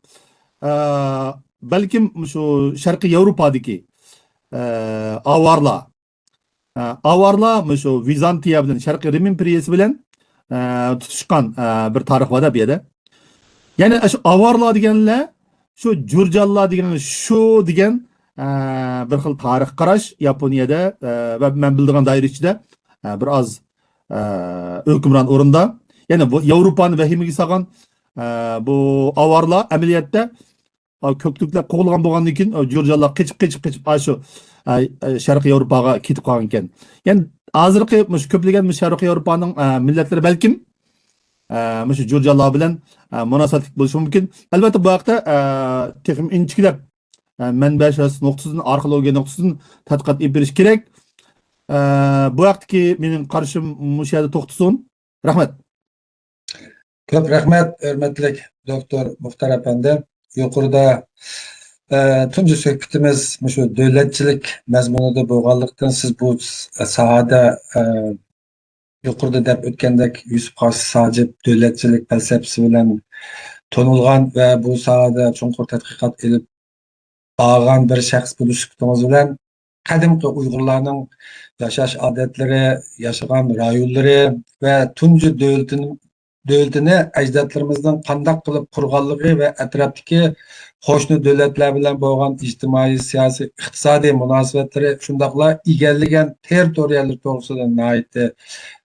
ئە، بەلكىم شۇ شەرقىي ياۋروپادىكى، ئە، ئاۋارلار، ئە، ئاۋارلار مۇشۇ ۋىزانتىيە بىلەن، شەرقىي رىم ئىمپېرىيىسى بىلەن، ئە، تۇتۇشقان، ئە، بىر تارىخ بار-دە بۇ يەردە. يەنى شۇ ئاۋارلار دېگەنلەر، شۇ جۇرجانلار دېگەن شۇ دېگەن، ئە، بىر خىل تارىخ قاراش ياپونىيەدە، ئە، ۋە مەن بىلىدىغان دائىرە ئىچىدە، ئە، بىر ئاز، ئە، ھۆكۈمران ئورۇندا. يەنى بۇ ياۋروپانى ۋەھىمىگە سالغان، ئە، بۇ ئاۋارلار ئەمەلىيەتتە، ئا، كۆكتۈركلەر قوغلىغان بولغاندىن كېيىن، ئا، جۇرجانلار قېچىپ، قېچىپ، قېچىپ، ئاشۇ، ئا، ئا، شەرقىي ياۋروپاغا كېتىپ قالغان ئىكەن. يەنى ھازىرقى مۇشۇ كۆپلىگەن مۇشۇ شەرقىي ياۋروپانىڭ، ئا، مىللەتلىرى بەلكىم، ئا، مۇشۇ جۇرجانلار بىلەن، ئا، مۇناسىۋەتلىك بولۇشى مۇمكىن. ئەلۋەتتە، بۇ ھەقتە، ئا، تېخىمۇ ئىنچىكىلەپ، ئا، مەنبە نۇقتىسىدىن، ئارخېئولوگىيە نۇقتىسىدىن تەتقىقات ئېلىپ بېرىش كېرەك. ئا، بۇ ھەقتىكى مېنىڭ قارىشىم مۇشۇ يەردە توختىسۇن. رەھمەت. كۆپ رەھمەت، ھۆرمەتلىك دوكتور مۇختار ئەپەندى. يۇقىرىدا، ئە، تۇنجى سۆھبىتىمىز مۇشۇ دۆلەتچىلىك مەزمۇنىدا بولغانلىقتىن، سىز بۇ ساھەدە، ئە، يۇقىرىدا دەپ ئۆتكەندەك، يۈسۈپ قاسىس ھاجىپ دۆلەتچىلىك پەلسەپىسى بىلەن تونۇلغان ۋە بۇ ساھەدە چوڭقۇر تەتقىقات ئېلىپ بارغان بىر شەخس بولۇش سۈپىتىڭىز بىلەن، قەدىمكى ئۇيغۇرلارنىڭ ياشاش ئادەتلىرى، ياشىغان رايونلىرى ۋە تۇنجى دۆلىتىنى، دۆلىتىنى ئەجدادلىرىمىزنىڭ قانداق قىلىپ قۇرغانلىقى ۋە ئەتراپتىكى قوشنا دۆلەتلەر بىلەن بولغان ئىجتىمائىي، سىياسىي، ئىقتىسادىي مۇناسىۋەتلىرى، شۇنداقلا ئىگىلىگەن تېررىتورىيەلىرى توغرىسىدا ناھايىتى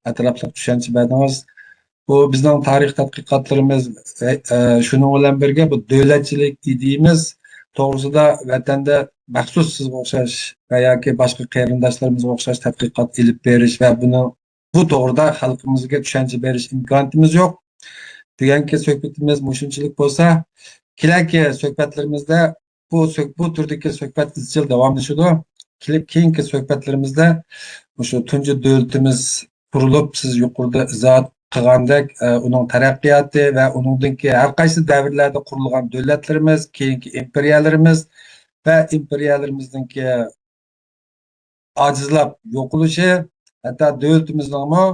ئەتراپلىق چۈشەنچە بەردىڭىز. بۇ بىزنىڭ تارىخ تەتقىقاتلىرىمىز، ئە، ئە، شۇنىڭ بىلەن بىرگە بۇ دۆلەتچىلىك ئىدىيىمىز توغرىسىدا ۋەتەندە مەخسۇس سىزگە ئوخشاش ۋە ياكى باشقا قېرىنداشلىرىمىزغا ئوخشاش تەتقىقات ئېلىپ بېرىش ۋە بۇنىڭ، بۇ توغرىدا خەلقىمىزگە چۈشەنچە بېرىش ئىمكانىيىتىمىز يوق. بۈگۈنكى سۆھبىتىمىز مۇشۇنچىلىك بولسا، كېلەركى سۆھبەتلىرىمىزدە بۇ سۆھ-، بۇ تۈردىكى سۆھبەت ئىزچىل داۋاملىشىدۇ. كېلىپ كېيىنكى سۆھبەتلىرىمىزدە مۇشۇ تۇنجى دۆلىتىمىز قۇرۇلۇپ، سىز يۇقىرىدا ئىزاھات قىلغاندەك، ئە، ئۇنىڭ تەرەققىياتى ۋە ئۇنىڭدىن كېيىن ھەر قايسى دەۋرلەردە قۇرۇلغان دۆلەتلىرىمىز، كېيىنكى ئىمپېرىيەلىرىمىز ۋە ئىمپېرىيەلىرىمىزنىڭكى ئاجىزلاپ يوقىلىشى، ھەتتا دۆلىتىمىزنىڭمۇ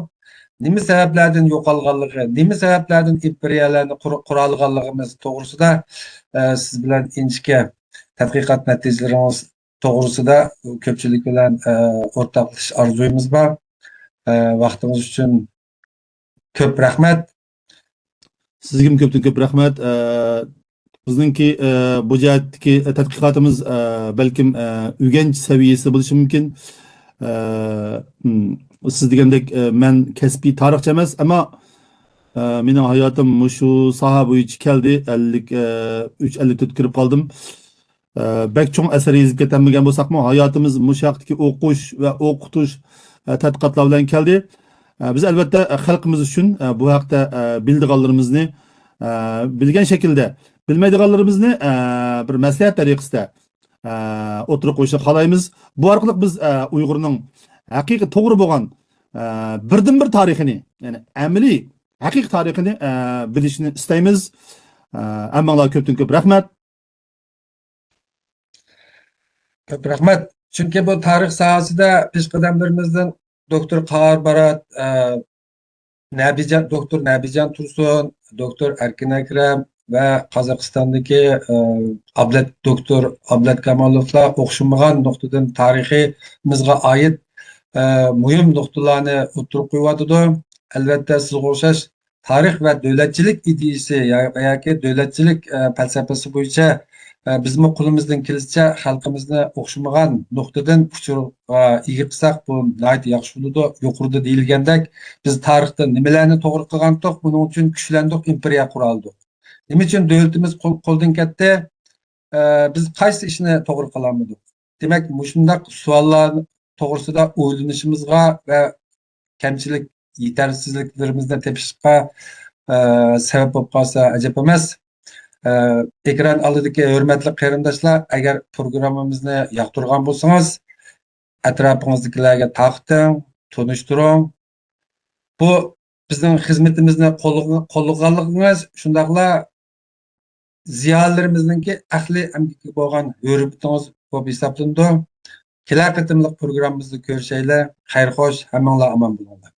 نېمە سەۋەبلەردىن يوقالغانلىقى، نېمە سەۋەبلەردىن ئىمپېرىيەلەرنى قۇر-، قۇرالىغانلىقىمىز توغرىسىدا، ئە، سىز بىلەن ئىنچىكە تەتقىقات نەتىجىلىرىڭىز توغرىسىدا كۆپچىلىك بىلەن، ئە، ئورتاقلىشىش ئارزۇيىمىز بار. ئە، ۋاقتىڭىز ئۈچۈن كۆپ رەھمەت. سىزگىمۇ كۆپتىن كۆپ رەھمەت. ئە، بىزنىڭكى، ئە، بۇ جەھەتتىكى تەتقىقاتىمىز، ئە، بەلكىم، ئە، ئۆگەنچى سەۋىيەسىدە بولۇشى مۇمكىن. ئە، م، سىز دېگەندەك، ئە، مەن كەسپىي تارىخچى ئەمەس، ئەمما، ئە، مېنىڭ ھاياتىم مۇشۇ ساھە بويىچە كەلدى. ئەللىك، ئە، ئۈچ، ئەللىك تۆتكە كىرىپ قالدىم. ئە، بەك چوڭ ئەسەر يېزىپ كەتەلمىگەن بولساقمۇ، ھاياتىمىز مۇشۇ ھەقتىكى ئوقۇش ۋە ئوقۇتۇش، ئە، تەتقىقاتلار بىلەن كەلدى. ئە، بىز ئەلۋەتتە، ئە، خەلقىمىز ئۈچۈن، ئە، بۇ ھەقتە، ئە، بىلىدىغانلىرىمىزنى، ئە، بىلگەن شەكىلدە، بىلمەيدىغانلىرىمىزنى، ئە، بىر مەسلىھەت تەرىقىسىدە، ئە، ئوتتۇرىغا قويۇشنى خالايمىز. بۇ ئارقىلىق بىز، ئە، ئۇيغۇرنىڭ ھەقىقىي توغرا بولغان، ئە، بىردىنبىر تارىخىنى، يەنى ئەمەلىي ھەقىقىي تارىخىنى، ئە، بىلىشنى ئىستەيمىز. ئە، ھەممىڭلارغا كۆپتىن كۆپ رەھمەت. كۆپ رەھمەت. چۈنكى بۇ تارىخ ساھەسىدە پېشقەدەملىرىمىزدىن دوكتور قاھار بارات، ئە، نەبىجان، دوكتور نەبىجان تۇرسۇن، دوكتور ئەركىن ئەكرەم ۋە قازاقىستاندىكى، ئە، ئابلەت، دوكتور ئابلەت كامالوفلار ئوخشىمىغان نۇقتىدىن تارىخىمىزغا ئائىت، ئە، مۇھىم نۇقتىلارنى ئوتتۇرىغا قويۇۋاتىدۇ. ئەلۋەتتە، سىزگە ئوخشاش تارىخ ۋە دۆلەتچىلىك ئىدىيىسى يا-، ياكى دۆلەتچىلىك، ئە، پەلسەپىسى بويىچە، ئە، بىزمۇ قولىمىزدىن كېلىشىچە خەلقىمىزنى ئوخشىمىغان نۇقتىدىن ئۇچۇرغا ئىگە قىلساق، بۇ ناھايىتى ياخشى بولىدۇ. يۇقىرىدا دېيىلگەندەك، بىز تارىختا نېمىلەرنى توغرا قىلغانتۇق، بۇنىڭ ئۈچۈن كۈچلەندۇق، ئىمپېرىيە قۇرالدۇق. نېمە ئۈچۈن دۆلىتىمىز قول-، قولدىن كەتتى؟ ئە، بىز قايسى ئىشنى توغرا قىلالمىدۇق؟ دېمەك، مۇشۇنداق سوئاللار توغرىسىدا ئويلىنىشىمىزغا ۋە كەمچىلىك، يېتەرسىزلىكلىرىمىزنى تېپىشقا، ئە، سەۋەب بولۇپ قالسا ئەجەب ئەمەس. ئە، ئېكران ئالدىدىكى ھۆرمەتلىك قېرىنداشلار، ئەگەر پروگراممىمىزنى ياقتۇرغان بولسىڭىز، ئەتراپىڭىزدىكىلەرگە تارقىتىڭ، تونۇشتۇرۇڭ. بۇ بىزنىڭ خىزمىتىمىزنى قوللىغا-، قوللىغانلىقىڭىز، شۇنداقلا زىيالىيلىرىمىزنىڭكى ئەقلىي ئەمگىكىگە بولغان ھۆرمىتىڭىز بولۇپ ھېسابلىنىدۇ. كېلەر قېتىملىق پروگراممىمىزدا كۆرۈشەيلى. خەير خوش، ھەممىڭلار ئامان بولۇڭلار.